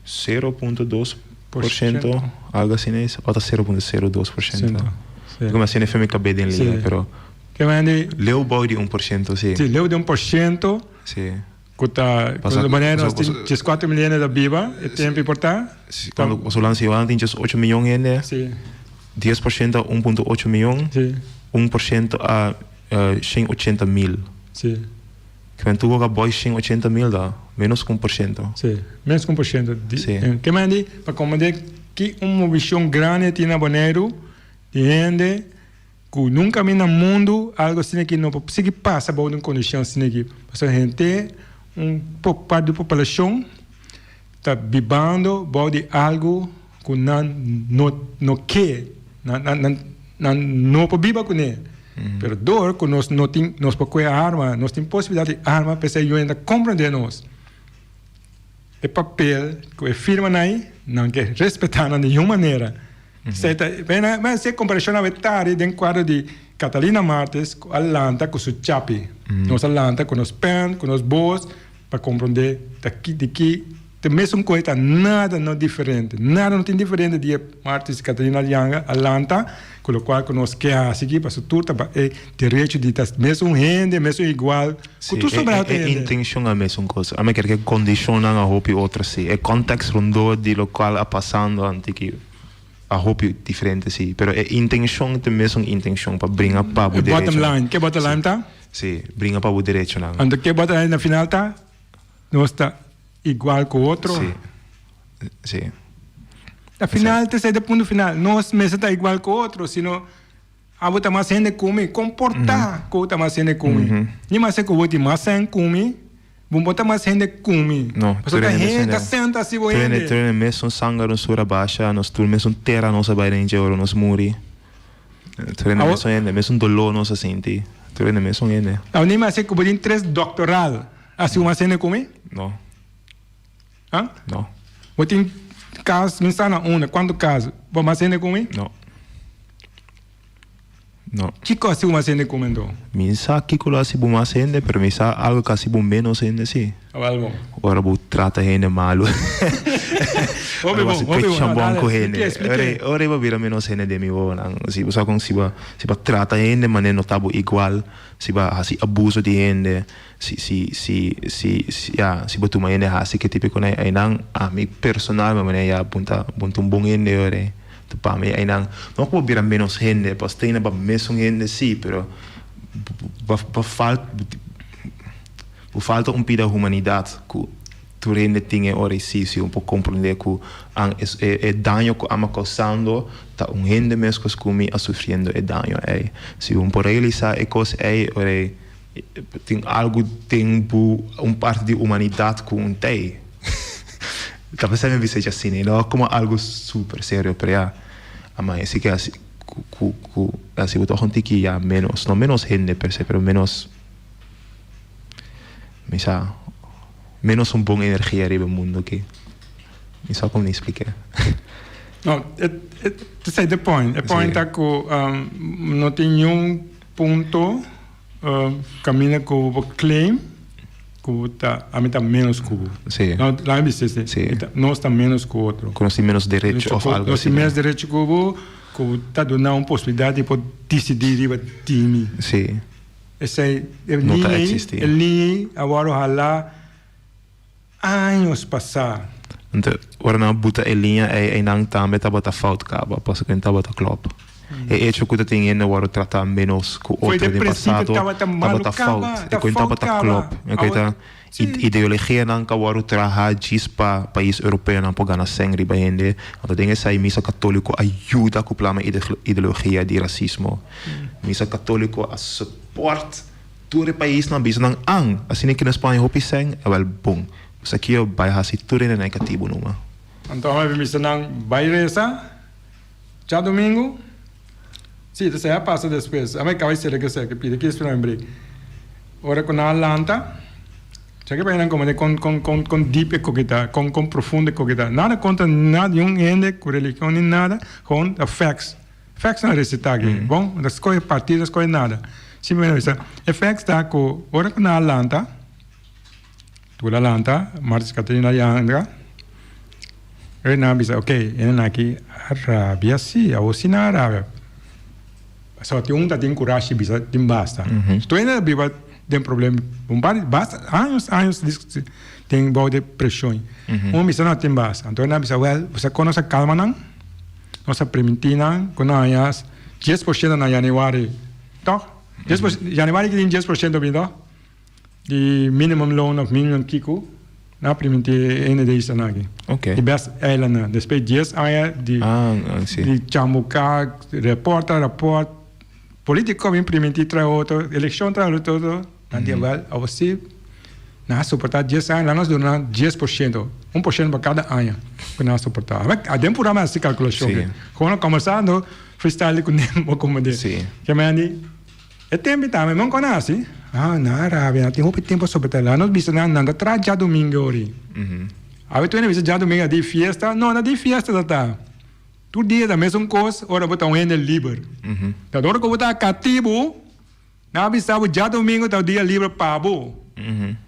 0.2%, algo asina es, o ta 0.02%. Como asina e mi kab'é den lia, pero leu bou di 1%, si. Si, leu di 1%. Si. Ku ta, ku manera nos tin 14 mion hende ta biba, e tempu i por ta. Si, kuando Holanda, si Holanda tin 18 mion hende, 10% a 1.8 mion, 1% a 180 mil. Si. Ke men tur ora boy 180 mil ta menos ku 1%. Si, menos ku 1%. Si. Ke men di pa komprende ki un movishon grandi tin na Boneiru di hende ku nunka mi na mundu algu asina ki no por sigui pasa bou di un kondishon asina aki. Pasobra henter un parti di populashon ta bibando bou di algu ku nan no no ke, nan nan nan no por biba kuné. Pero dor ku nos no tin nos por kohe arma, nos tin posibilidat di arma p'esei yu hende ta komprendé nos. E papel ku e firmanan ei nan ke respetá nan di niun manera. Esei ta bena esei komparashon awe tardi den kuadro di Catalina Martes ku a lanta ku su chapi. Nos a lanta ku nos pèn, ku nos bos pa komprendé ta ki di ki Te mesun koe ta nada no diferente. Nada no tin diferente di e Martis i Catalina Janga a lanta, ku lokual ku nos ke hasi aki, pasobra tur ta e derecho di ta mesun hende, mesun igual ku tur sobra otro hende. E intenshon a mesun kos. A mi kere ku e kondishonnan a hopi otro si. E kòntèks rondó di lokual a pasando anti a hopi diferente si. Pero e intenshon ta mesun intenshon pa bringa pa bo E bottom derechonan. line, ke bottom line ta? Si, bringa pa bo derechonan. Anto ke bottom line na final ta? Nos ta igual ku otro. Sí. Sí. Na final te esei ta punto final. Nos mester ta igual ku otro, sino abo ta mas hende ku mi. Komportá ku bo ta mas hende ku mi. Ni mas ku bo tin mas sèn ku mi, bo no ta mas hende ku mi. No, Pasobra ta hende ta sèn ta hasi bo hende. Tur hende mesun sanger nos tur a basha, nos tur mesun tera nos a bai den dje ora nos muri. Tur hende mesun hende, mesun doló nos a sinti. Tur hende mesun hende. Abo ni mas ku bo tin tres doktoral. Asi un asene ku mi? No. Ha? No. Bo tin kas, mi sa na unda, kuantu kas? Bo mas hende ku mi? No. No. Kiko hasi bo mas hende ku mi anto? Mi sa kiko lo hasi bo mas hende, pero mi sa algo ku hasi bo menos hende si. Awel bon. Ora bo trata hende malu. Hopi bon, hopi bon. No, dale, ku hende. Explique, explique. Ora bo bira menos hende den mi wowonan. Si bo sa kon si bo si bo trata hende manera no ta bo igual, si bo hasi abuso di hende. Si si si si ya si bo tuma hende hasi ke tipo ku einan ami personal mi manera ya bo ta bo ta un bon hende ora ta pa mi einan no ku bo bira menos hende pas tene ba mesun hende si pero bo bo falta bo falta un pida humanidat ku tur hende tin e ora si si bo por komprende ku an e daño ku ami a kousando ta un hende meskos ku mi a sufriendo e daño ei si bo por realisa e kos ei ora. Tin algu den bo, un parti di humanidat ku un tei. Ta pensá mi bisa asina, i no komo algu super serio, pero ya, ama esei ke hasi ku ku ku hasi bo tòg un tiki ya ménos, no ménos hende per se, pero ménos, mi sa, ménos un bon energia riba e mundu aki. Mi sa kon mi splik'é. No, e esei ta e point. E point ta ku no tin niun punto. Caminda cu bo claim cu bo ta ami ta menos cu bo. Sí. No, laat me bisa esei. Sí. Nos ta menos cu otro. Cu nos tin menos derecho of algo Nos tin asina. menos derecho cu bo, cu bo ta duna un posibilidad di por dicidi riba di mi. Sí. Esei, e No ta liña ei, existi. e liña ei a wòrdu halá años pasá. Anto, ora nan a buta e liña ei, einan tambe tabata fout kaba, pasobra ku nan tabata klòp. E echo ku ta tin hende wòrdu tratá ménos ku Foi otro den den prinsipio pasado tabata malu tabata kaba, fout. E ta ku fout tabata kaba. klòp. E ku ta Awor, sí. ideologianan ku a wòrdu traha djis pa pais europeonan por gana sèn riba hende. Anto den esei misa katóliko a yuda ku plama ideologia di rasismo. Misa katóliko a support. Tur e paisnan bisa nan an, asina ki nos paña hopi sèn, awel bon. Esaki yo bai hasi tur hende nan e katibu numa. Anto mi bisa nan bai resa djadumingu. Si, ta esei a pasa despues. Ami a kaba di sera ku esei, pidi ki espera mi break. Ora ku nan a lanta, cheke pa nan komprende kon kon kon kon deep e koki ta, kon kon profundo e koki ta. Nada kontra nada, niun hende ku religion ni nada, gewoon ta facts. Facts nan resita aki. Bon, no ta skohe partido, no ta skohe nada. Simplemente bisa, e facts ta ku ora ku nan a lanta, Tur a lanta, Martis Catrina a yanga. E nan a bisa, ok, e nan aki a rabia si, awor si nan a rabia. Pasobra tin un ta tin kurashi bisa tin basta. Tur hende ta biba den problem un par di basta años años den bou de preshon. Un bisa no tin basta. Anto nan a bisa, wèl, bo sa kon nos a kalma nan? Nos a primintí nan ku nan haña 10% na yanüari, tòg? Yanüari ki tin 10% bin, tòg? Di minimum loan of minimum kiko na priminti e hende di isla aki. Ok. Di best eilanan. Despues dies aña di Ah, si. di chambuka, report tras report, politico bin priminti tras otro, eleccion tras otro, nan di wel awor si nan a soporta dies aña laga nos duna nan 10%, 1% pa kada aña ku nan a soporta. Aden pura mi a hasi calculacion. Si. Gewoon a combersa ando freestyle ku nan bo komprende. Si. Ke men di. E tempu tambe mon kon hasi. Ah, nan a rabia, nan tin hopi tempu sobre ta la. Nos bisa nan, nan ta traha djadumingu ori. Awe tur hende bisa djadumingu a di fiesta. No, no a di fiesta ta ta. Tur dia ta mesun kos ora bo ta un hende liber. Ta ora ku bo ta katibu, nan a bisa bo djadumingu ta un dia liber pa bo.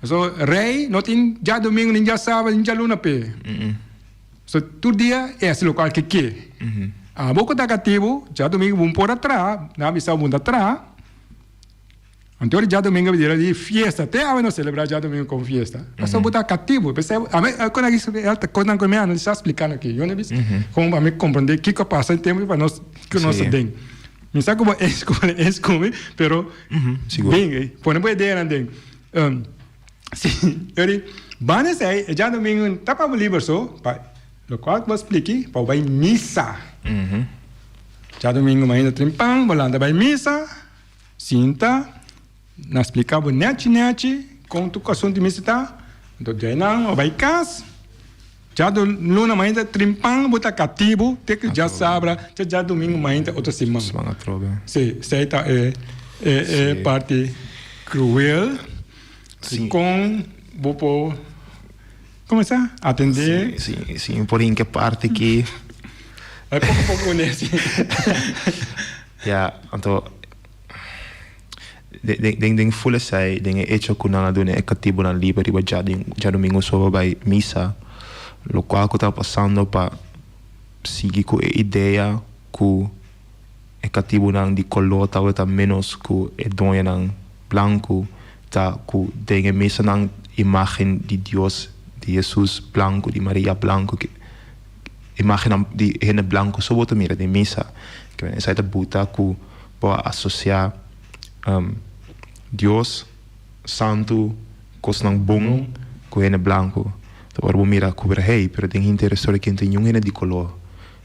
So, rei no tin djadumingu, ni djasabado, ni djaluna p'e. So tur dia e hasi lokual ke ke. Abo ku ta katibu, djadumingu bo por a traha, nan a bisa bo ta traha. Anto di djadumingu a bira di fiesta, te awe nos selebrá djadumingu komo fiesta. Pasobra bo ta katibu. P'esei ami kon aki kosnan ku mi analisá splikando aki. Yo no bisa komo pa mi komprondé kiko a pasa e tempu pa nos ku nos ta den. Mi sa ku bo eens ku mi eens ku mi, pero bin pone bo ideanan den. Si, yo di, banda esei, e djadumingu ta pa bo liber so, pa lokual ku bo a spliki, pa bo bai misa. Djadumingu mainta trimpan, bo lanta bai misa, sinta, nan splika bo nechi nechi kon tur asuntu di misa ta, anto djainan bo bai kas, djaluna mainta trimpan bo ta katibu te ku djasabra te djadumingu mainta otro siman. Si, esei ta e e parti kruel. Sí. Kon bo por kuminsá atendé? Sí, sí, sí, por in ke parti ki. Ai poko poko kuné sí. Ya, anto den den den ful esei, den e echo ku nan a duna e katibunan liber riba djadumingu so bai misa, lokual ku ta pasando pa sigui ku e idea ku E katibunan di koló tabata ménos ku e doñonan blanku, ta ku den e misanan imágen di Dios, di Hesus blanku, di Maria blanku, imágennan di hende blanku so bo ta mira den misa. Esei ta buta ku bo a asosiá Dios, santu, kosnan bon ku hende blanku. Ora bo mira ku hey, pero den henter e storia ken ta niun hende di koló.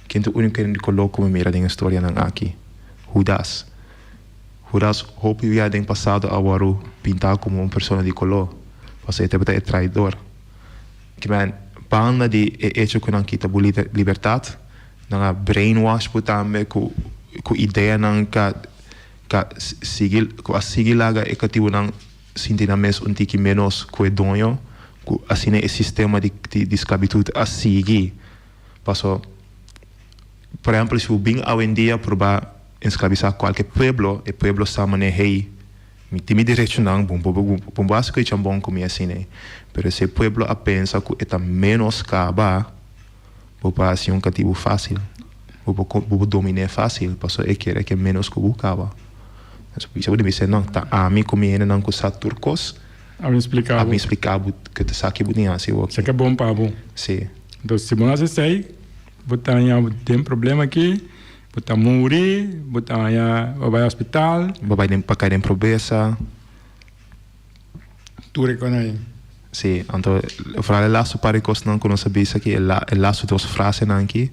Ken ta úniko hende di koló ku mi mira den e storianan aki? Hudas. Hudas hopi bia den pasado a wòrdu pintá komo un persona di koló, pasobra e tabata e traidor. Kimen, banda di e echo ku nan kita bo libertat, nan a brainwash bo tambe ku ku ideanan ka ka sigui ku a sigui laga e katibunan sinti nan mes un tiki ménos ku e doño, ku asina e sistema di di sklabitut a sigui. Paso, por ehempel, si bo bin awendia proba esclavisa cualke pueblo, e pueblo sa mane, hey, mi tin mi derechonan, bo bo bo bo haci cu e chambon cu mi asina. Pero si e pueblo a pensa cu e ta menos caba, bo por haci un catibu facil, bo por bo por domine facil, paso e kere ke menos cu bo caba. Bo debe bisa, no, ta ami cu mi hendenan cu sa tur cos. A bin splica bo. A bin splica bo ke ta sa ki bo tin hasi awor. Sa ke bon pa bo. Si. Entonces si bo no hasi esei, bo ta haña bo den problema aki, bo ta muri, bo ta haña bo bai hospital. Bo bai den pa kai den pobresa. Tur e kos ei. Si, anto vooral e lastu par di kosnan ku nos a bisa aki, e lastu dos frasenan aki,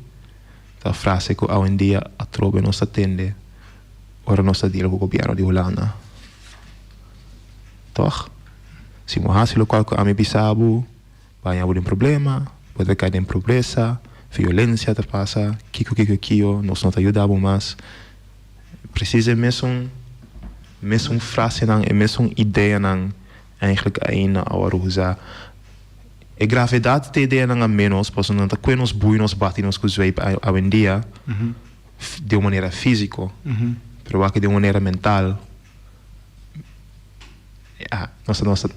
ta frase ku awendia atrobe nos ta tende ora nos ta deal ku gobièrnu di Hulanda. Tòg, si bo hasi lokual ku ami bisa bo, bo haña bo den problema, bo ta kai den pobresa. Violencia ta pasa, kiko kiko kio, nos no ta yuda bo mas. Precies e mesun mesun frasenan, e mesun ideanan eigenlijk ainda a wòrdu usá. E gravedad di e ideanan a menos pasobra nan ta kue nos bui nos bati nos ku zweep awendia di un manera físiko, pero wak di un manera mental. Ya, nos nos ta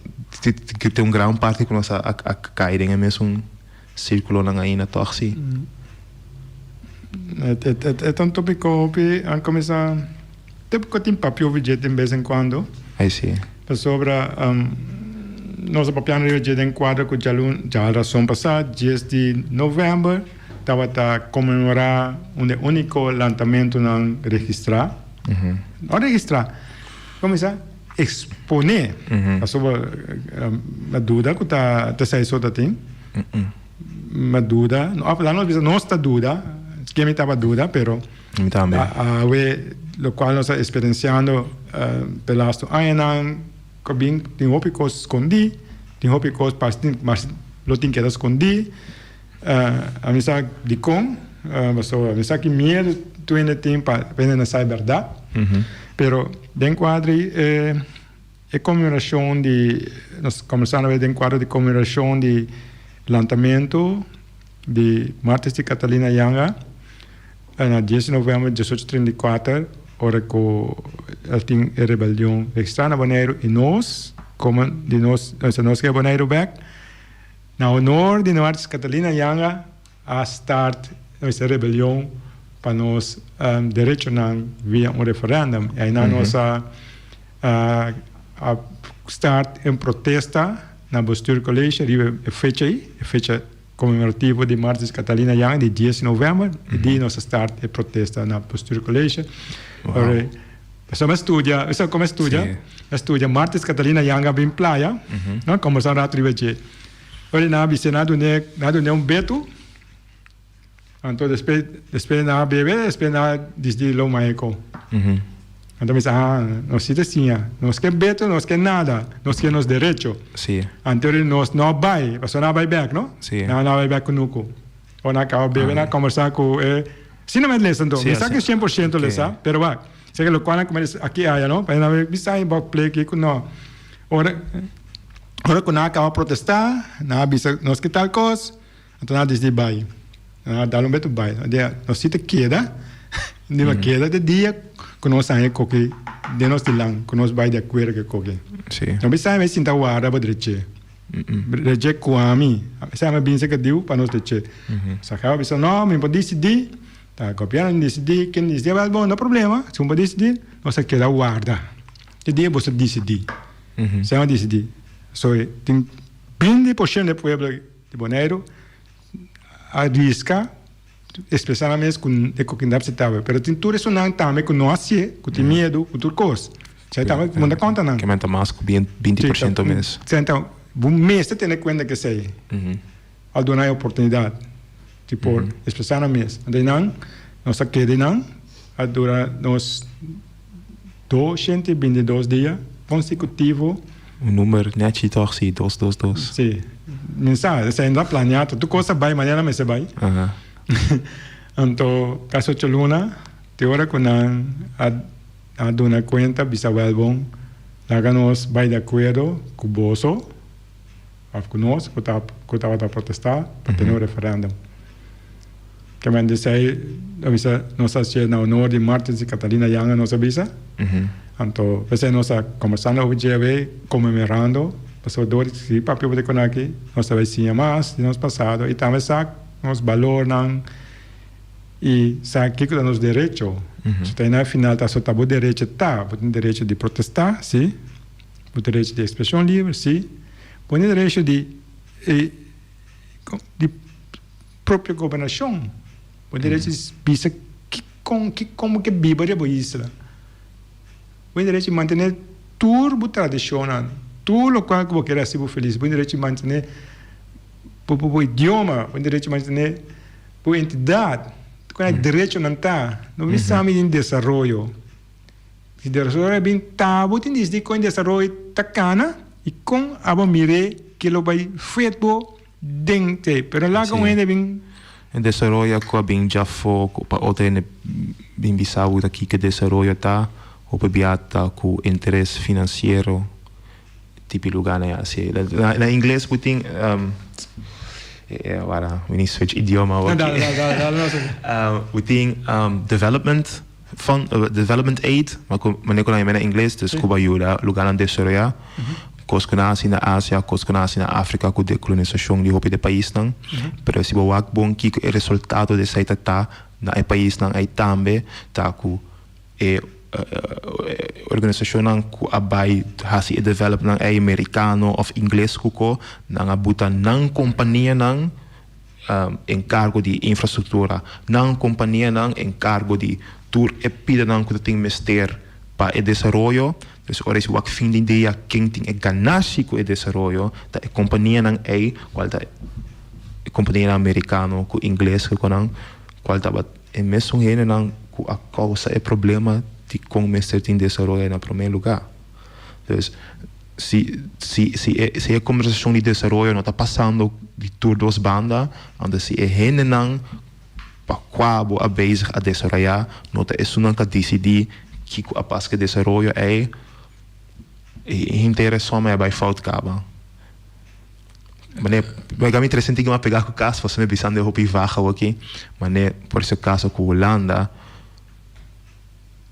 tin un gran parti ku nos a a kai den e mesun sirkulonan ainda tòg si. E ta un tópiko hopi a kuminsá te ku tin papia over dje den bes en kuando. Ai si. Pasobra nos a papiando riba dje den kuadro ku djalun djalrason pasá dies di novèmber tabata konmemorá un di e úniko lantamentunan registrá. No registrá. Kuminsá exponé pasobra mi duda ku ta esei so ta tin mi duda òf laga nos bisa nos ta duda ken mi tabata duda pero awe lokual nos ta eksperensiando pe lastu añanan ku bin tin hopi kos skondí tin hopi kos mas lo tin keda skondí ami sa dikon pasobra mi sa ki miedu tur hende tin pa hende no sa e bèrdat pero den kuadro e e konmemorashon di nos komensando awe den kuadro di konmemorashon di lantamentu di Martis di Catalina Janga na dies di novèmber diesocho trinta i kuater ora ku a tin e rebelion registrá na Boneiru i nos komo di nos nos ke Boneiru bèk. Na honor di Noartis Catalina Janga a start nos rebelion pa nos derechonan via un referendum. Y aynan nos a a start un protesta na Bestuurcollege riba e fecha ey, e fecha conmemorativo di Martis Catalina Janga di dies di november. E dia nos a start e protesta na Bestuurcollege. Pasobra mi a studia, mi sa como a studia? Mi a studia Martes Catalina Yanga bin playa, no? Combersa un rato riba dje. Ora nan a bis'é, nan a dun'é, nan a dun'é un betu, anto despues, despues nan a bebe, despues nan a disdi lo maeko. Anto mi sa, ah, nos si ta siña, nos ke betu, nos ke nada, nos ke nos derecho. Anto ora nos no a bai, pasobra nan a bai bek, no? Nan a bai bek kunuku. Ora nan a kaba bebe, nan a combersa ku e. Si no me lesa anto, mi sa ke 100% lesa, pero wak, sa ke lokual nan kuma aki aya no, pa nan bisa ay bok play ki ku no. Ora, ora ku nan a kaba protesta, nan a bisa nos ke tal kos, anto nan a disidi bai. Nan a dal un beto bai. Nos si ta keda, di ba keda te dia ku nos haña koki den nos dilan, ku nos bai di akuerdo ku e koki. No bisa mi sinta warda bo dreche. Reche ku ami. Esei ami a bin serka diu pa nos reche. Sa a bisa, No, mi por disidí. Ta gobièrnu disidí, ken disidí. Awèl bon, no problema. Si bo por disidí, nos a keda warda. Te dia boso disidí. Esei ami a disidí. So, tin binti por shento di pueblo di Boneiru a riska ekspresá nan mes ku e kokinda apseptabel. Pero tin tur esunnan tambe ku no hasié, ku tin miedu, ku tur kos. Esei tambe bo ta konta nan. Ke men ta mas ku 20% mes. Sí, anto bo mester tene kuenta ku esei. Al duna e oportunidat di por ekspresá nan mes. Anto einan nos a keda einan a dura nos 222 dia konsekutivo. Un number nechi tòg si, dos dos dos. Sí, mi sa, esei no ta planeá, tur kos a bai manera mester bai. Anto kasi ocho luna te ora ku nan a. A duna cuenta bisa wel bon, laga nos bay di acuerdo cu boso of cu nos cu ta cu tabata protesta pa tene un referendum. Kemen di esey a bisa nos a hacié na honor di Martins y Catalina Janga nos a bisa. Anto p'esey nos a combersando over dje awey conmemorando pasobra door di sigui papia over di conaki nos ta bay siña mas di nos pasado y tambe sa nos balornan. I sa kiko ta nos derecho. So ta na final ta so ta bo derecho ta, bo tin derecho di protesta, si, bo derecho di expresion liber, si, bo tin derecho di di propio gobernacion, bo tin derecho di bisa kikon kikon bo ke biba riba bo isla, bo tin derecho di mantene tur bo tradicionnan, tur locual ku bo kere hasi bo felis, bo tin derecho di mantene bo bo idioma, bo tin derecho di mantene. Bo entidat, ku e derechonan ta, no bin sami den desaroyo. Si desaroyo a bin ta, bo tin disidi kon e desaroyo ta kana i kon abo mir'é ke lo bai fet bo den te. Pero laga un hende bin. E desaroyo ku a bin djafó ku pa otro hende bin bisa bo ta kiko e desaroyo ta, hopi bia ta ku interes finansiero tipo lugánan ya así. Na ingles bo tin wara mi ni switch idioma awor aki. Bo tin development fund, development aid, manera ku nan yama na ingles, dus ku bo a yuda lugánan desaroyá. Kos ku nan hasi na Asia, kos ku nan hasi na Afrika ku dekolonisashon di hopi di e paisnan. Pero si bo wak bon kiko e resultado di esei ta ta na e paisnan ei tambe ta ku e organisashonnan ku a bai hasi e developnan ei, merikano òf ingles ku ko, nan a buta nan kompanianan enkargo di infrastruktura, nan kompanianan enkargo di tur e pidanan ku ta tin mester pa e desaroyo. Dus ora si wak fin di dia ken tin e ganashi ku e desaroyo ta e kompanianan ei kual ta e kompanianan merikano ku ingles ku nan kual tabat e mesun hendenan ku a kousa e problema di kon mester tin desaroyo na prome luga. Dus si si si e si e kombersashon di desaroyo no ta pasando di tur dos banda anto si e hendenan pa kua bo a bezig a desaroyá no ta esunnan ku a disidí kiko a pasa ku e desaroyo ei e henter e sòm ei a bai fout kaba. Manera mi a sinti ku mi a pega ku kas pasobra mi bisando e hopi vaga awoki manera por si akaso ku Hulanda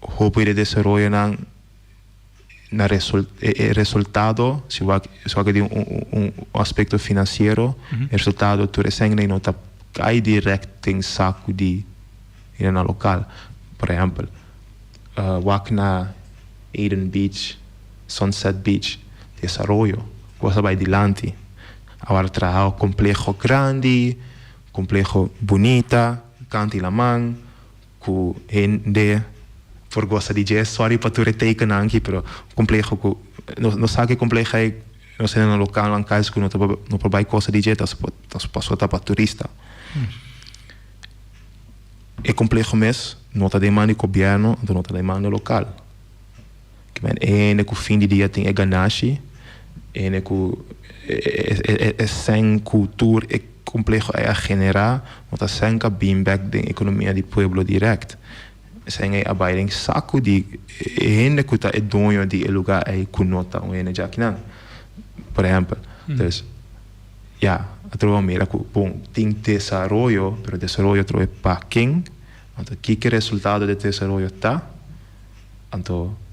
hopi di e desaroyonan na e resultado si wak si wak di un un aspecto financiero e resultado tur esei no ta kai direct den saku di hendenan local. Por ehempel wak na Eden Beach, Sunset Beach desaroyo ku a bai dilanti awor traha compleho grandi, compleho bunita kanti laman. Ku hende por gosa di dje. Sorry pa tur e tekennan aki, pero kompleho ku nos no sa ke kompleho ei nos hendenan lokalnan kas ku no ta no por bai kosa di dje ta pasobra ta pa turista. E kompleho mes no ta den man di gobièrnu anto no ta den man di lokal. Kimen e hende ku fin di dia tin e ganashi, e hende ku e sèn ku tur e kompleho ei a generá no ta sèn ku a bin bèk den ekonomia di pueblo dirèkt. E sèn ei a bai den saku di e hende ku ta e doño di e lugá ei ku no ta un hende djakinan, por ehèmpel. Dus, ya, atrobe a mira ku bon tin desaroyo, pero desaroyo atrobe pa ken? Anto kiko e resultado di e desaroyo ta? Anto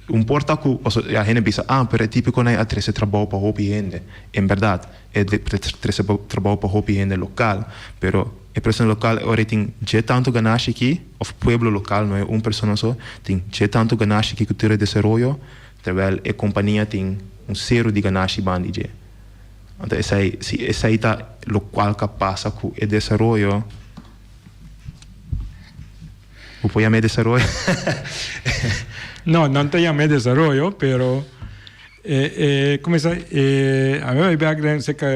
un por ta ku pasobra ya hende bisa ah pero e tipikonan a trese trabou pa hopi hende. En bèrdat e trese trabou pa hopi hende lokal, pero e persona lokal ora e tin dje tantu ganashi aki òf pueblo lokal no e un persona so tin dje tantu ganashi aki ku tur e desaroyo terwèl e kompania tin un seru di ganashi banda di dje. Anto esei si esei ta lokual ka pasa ku e desaroyo. Bo por yam'é desaroyo? No, nan ta yam'é desaroyo, pero e e como esa e a mi bai bek den seka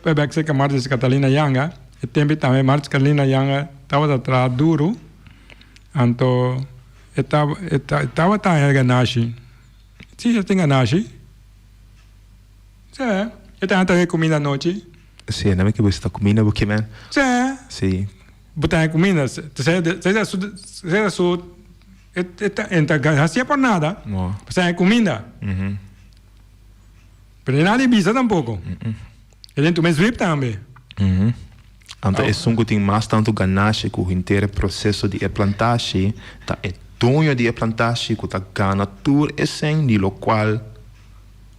bai bek seka Martis Catalina Yanga, e tempo tambe Martis Catalina Yanga tabata traha duru, anto e e tabata haña ganashi, si e tin ganashi, si e ta haña kuminda anochi. Si, nan mi ke bo ta kuminda bo ke men. Si. Si. Bo ta haña kuminda, sea su sea su e ta e ta hacié por nada, No. bo ta haña kuminda. Pero ni nadie bisa tampoko. E den tuma e zwip tambe. Anto esun ku tin mas tantu ganashi ku henter e proseso di e plantashi ta e doño di e plantashi ku ta gana tur e sèn di lokual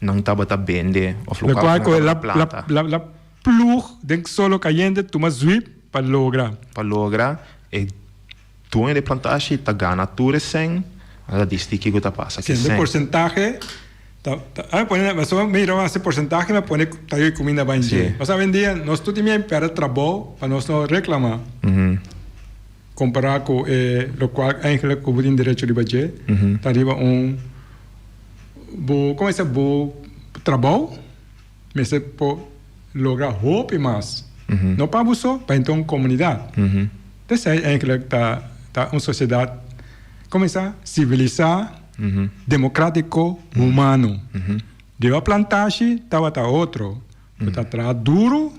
nan tabata bende òf lokual ku nan tabata planta. La la Ploeg den solo cayente tuma zwip pa logra. Pa logra, e dueño di plantashi ta gana tur e sèn, nan ta disti kiko ta pasa ku e Siendo sèn. porcentahe ta ta a pone pasobra mira bo hasi porcentahe mi a pone tayo di cuminda bai dje. Sí. Pasobra awendia nos tur tin bien perde trabou pa nos no reclama. Compara cu e locual eigenlijk cu bo tin derecho riba dje ta riba un bo como e bo trabou. Mester por logra hopi mas. No pa bo so, pa henter un komunidat. Esei eigenlijk ta ta un sosiedat, komo bisa, sivilisá, demokratiko, humano. Riba plantashi tabata otro. Bo ta traha duru.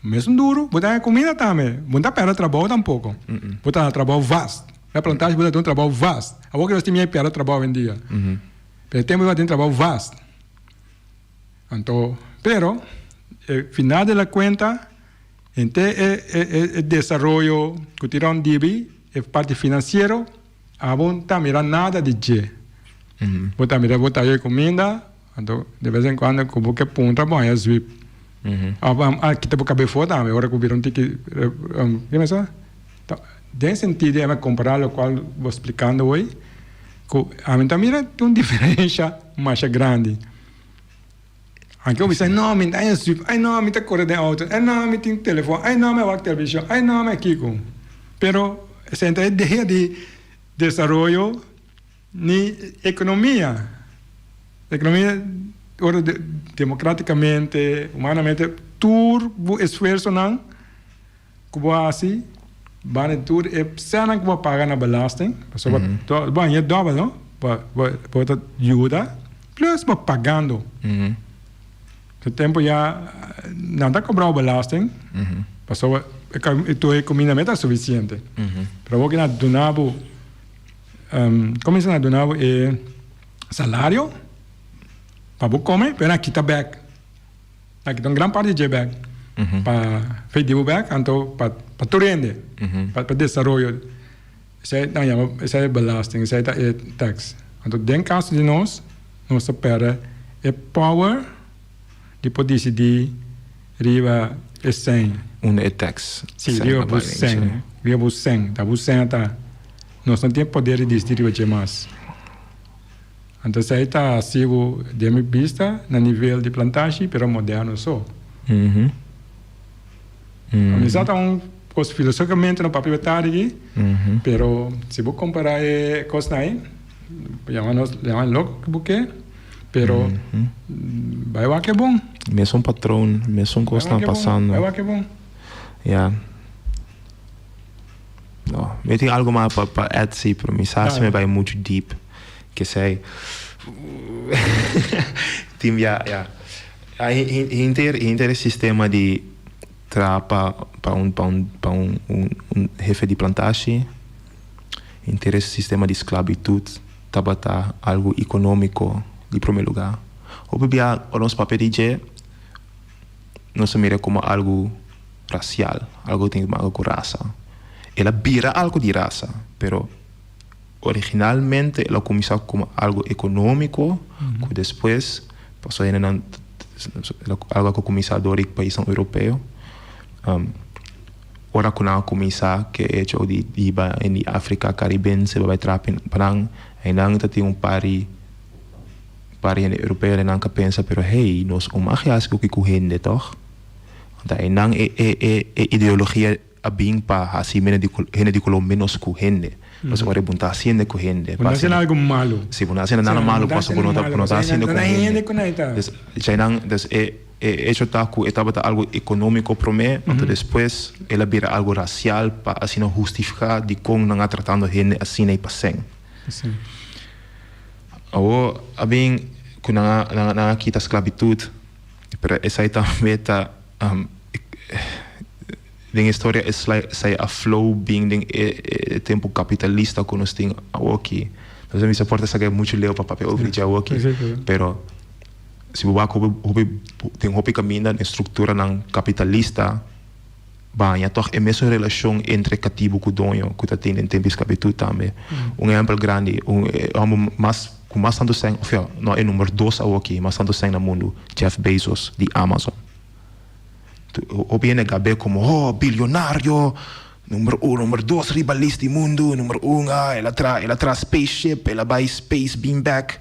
Mesun duru, bo ta haña kuminda tambe. Bo no ta pèrdè trabou tampoko. Bo ta haña trabou vast. Na plantashi bo ta tin un trabou vast. Awor ku nos tin miedu pèrdè trabou awendia. Pero e tempu bo ta tin trabou vast. Anto, pero, e final de la kuenta, henter e e e desaroyo ku tin rònt dibi, e parti finansiero, abo no ta mira nada di dje. Bo ta mira bo ta haña e kuminda, Anto de bes en cuando cu bo ke puntra bo haña zwip. Of a kita bo cabe for tambe ora cu bira un tiki kiko mester? Den sentido e compara locual bo splicando hoy cu ami ta mira tin un diferencia masha grandi. Anke bo bisa no mi ta haña zwip, ay no mi ta core den auto, ay no mi tin telefon, ay no mi a wak television, ay no mi a kiko. Pero esei ta e idea di desaroyo. Ni economia. Economia ora democraticamente, humanamente, tur bo esfuerzonan cu bo haci, banda di tur e cenan cu bo a paga na belasting, pasobra bo a haña dobel, no? Bo ta yuda, plus bo pagando. Su tempo ya nan ta cobra bo belasting, pasobra tur e cuminda mester ta suficiente. Pero awor cu nan a duna bo. Cuminsa na duna bo e salario pa bo come, pero nan kita bek. Nan kita un gran parti dje bek pa fei bo bek, anto pa pa tur hende, pa pa desaroyo. Esei nan yama esei e belasting, esei ta e tax. Anto den caso di nos, nos ta perde e power di por dicidi riba e sen. Unda e tax? Si, riba bo sen, riba bo sen. Ta bo sen ta. Nos no tin e poder di disdi riba dje mas. Anto esei ta hasi bo, den mi bista, na nivel di plantashi, pero moderno so. Mi sa ta un kos filosoficamente no papia tardi aki, pero si bo compara e kosnan ei, yama nos, yama loko ku bo ke, pero bai wak e bon. Mesun patron, mesun kosnan pasando. Bai wak e bon. Ya. No, mi tin algo mas pa pa add si, pero mi sa si mi bai muchu deep. Kesei tin bia ya. Hinter hinter e sistema di traha pa pa un pa un pa un un hefe di plantashi, hinter e sistema di sklabitut tabata algu ekonómiko di promé lugá. Hopi bia ora nos papia di dje nos ta mira komo algu. Rasial, algo ku tin te maka ku rasa. El a bira algo di rasa, pero originalmente el a kuminsá komo algo ekonómiko ku despues pasó hendenan algo ku kuminsá dor di paisnan europeo. Ora ku nan a kuminsá ku e hecho di hiba hende di Afrika karibense pa bai traha pa nan, einan ta tin un par di par di hende europeo nan ka pensa pero hey nos un mag hasi ku hende tòg. Ta einan e e e e ideologia a bin pa hasi mene di hende di koló menos ku hende. Pasobra ora bo no ta hasiendo ku hende. Bo no ta hasiendo algu malu. Si, bo no ta hasiendo nada malu pasobra bo no ta bo no ta hasiendo ku hende. Des djainan des e e hecho ta ku e tabata algu ekonómiko promé, anto despues el a bira algu rasial pa asina hustifiká dikon nan a tratando hende asina i pasen. Awor a bin ku nan a nan a kita sklabitut. Pero esai tambe ta den historia esai a flow bin den e tempu kapitalista ku nos tin awoki. Entonces mi sa por ta saka muchu leu pa papia over dje awoki, pero si bo wak hopi den hopi kaminda den strukturanan kapitalista baña tòg e mesun relashon entre katibu ku doño ku ta tin den tempu di sklabitut tambe. Un ehèmpel grandi, un e hòmber mas ku mas tantu sèn, òf ya, no e number dos awoki mas tantu sèn na mundu, Jeff Bezos di Amazon. Hopi hende gab'é komo, oh, bilionario, number un, number dos riba list di mundu, number un, ah, el a traha, el a traha spaceship, el a bai space bin bèk.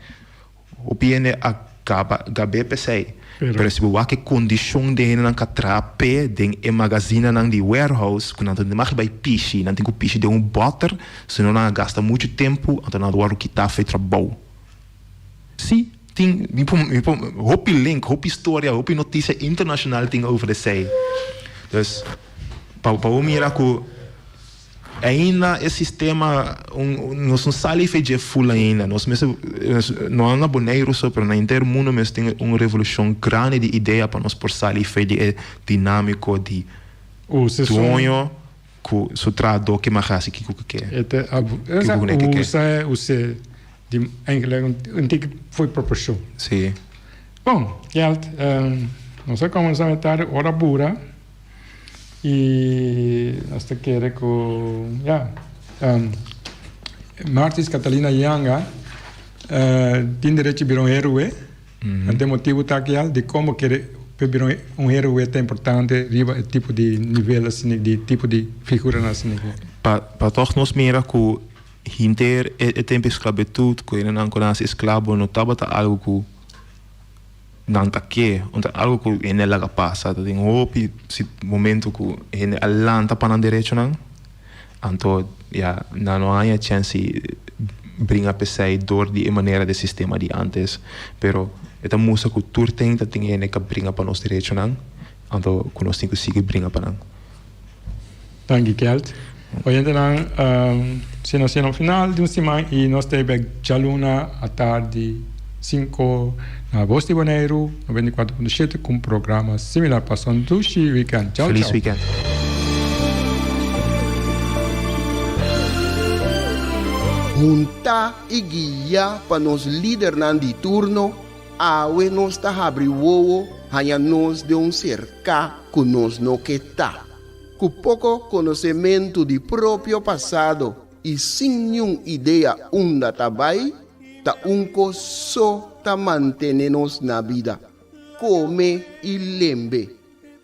Hopi hende a gaba gab'é p'esei. Pero si bo wak e kondishon den hendenan ka traha p'e den e magazinanan di warehouse ku nan ta mag bai pishi, nan tin ku pishi den un bòter, si no nan a gasta muchu tempu anto nan a wòrdu kitá for e trabou. Sí, tin, mi por mi por hopi link, hopi storia, hopi notisia internashonal tin over esei. Dus, pa pa bo mira ku. Ainda e sistema un nos no sali fe dje full ainda. Nos mester no na Boneiru so pero na henter mundo mester tin un revolucion grandi di idea pa nos por sali fe di e dinamico di duoño cu su trahador ke mag haci kico cu ke. E ta usa use di eigenlijk un tiki fo'i proporcion. Si. Bon, Geld, nos a cuminsa e tardi ora bura. Y nos ta kere cu ya Martis Catalina Janga tin derecho bira un heroe. Ante motibo ta aki al dicon bo kere pe bira un heroe ta importante riba e tipo di nivel asina di tipo di figuranan asina. Pa pa toch nos mira cu hinter e tempo e sclavitud cu hendenan cu nan a haci esclavo no tabata algo cu. Nan ta ke, un ta algo ku hende a laga pasa. Ta tin hopi si momento ku hende a lanta pa nan derechonan, anto ya nan no haña chèns di bringa p'esei dor di e manera di sistema di ántes. Pero e ta mustra ku tur ten ta tin hende ka bringa pa nos derechonan, anto ku nos tin ku sigui bringa pa nan. Danki Kelt. Oyentenan, si nos yega na final di un siman i nos ta bek djaluna atardi sinku na Bos di Boneiru 94.7 ku un programa similar. Pasa un dushi weekend. Chau Feliz chau. weekend. Huntá i guiá pa nos lidernan di turno, awe nos ta habri wowo haña nos den un serká ku nos no ke ta. Ku poko konosementu di propio pasado i sin niun idea unda ta bai, ta un kos so ta mantene nos na bida, kome i lembe,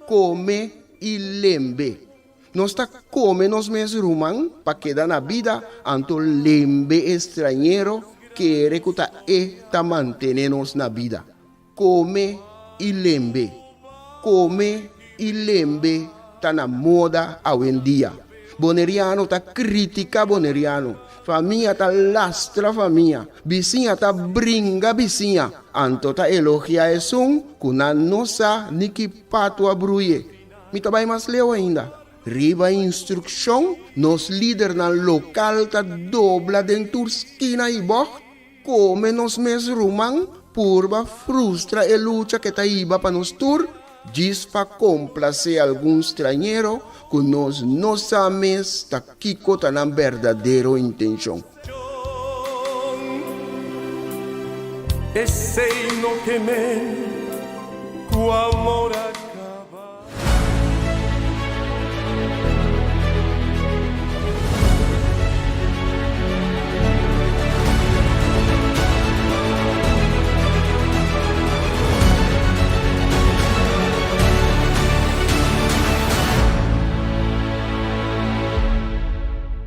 kome i lembe. Nos ta kome nos mes ruman pa keda na bida, anto lembe e strañero kere ku ta e ta mantene nos na bida. Kome i lembe. Kome i lembe ta na moda awendia. Boneriano ta kritika boneriano, famia ta lastra famia, bisiña ta bringa bisiña, anto ta elogia esun ku nan no sa ni ki patu a bruye. Mi ta bai mas leu ainda. Riba instrukshon, nos lidernan lokal ta dobla den tur skina i bògt. Kome nos mes ruman purba frustra e lucha ke ta hiba pa nos tur, djis pa komplasé algun strañero ku nos no sa mes ta kiko ta nan berdadero intenshon. Esei no ke men ku amor a.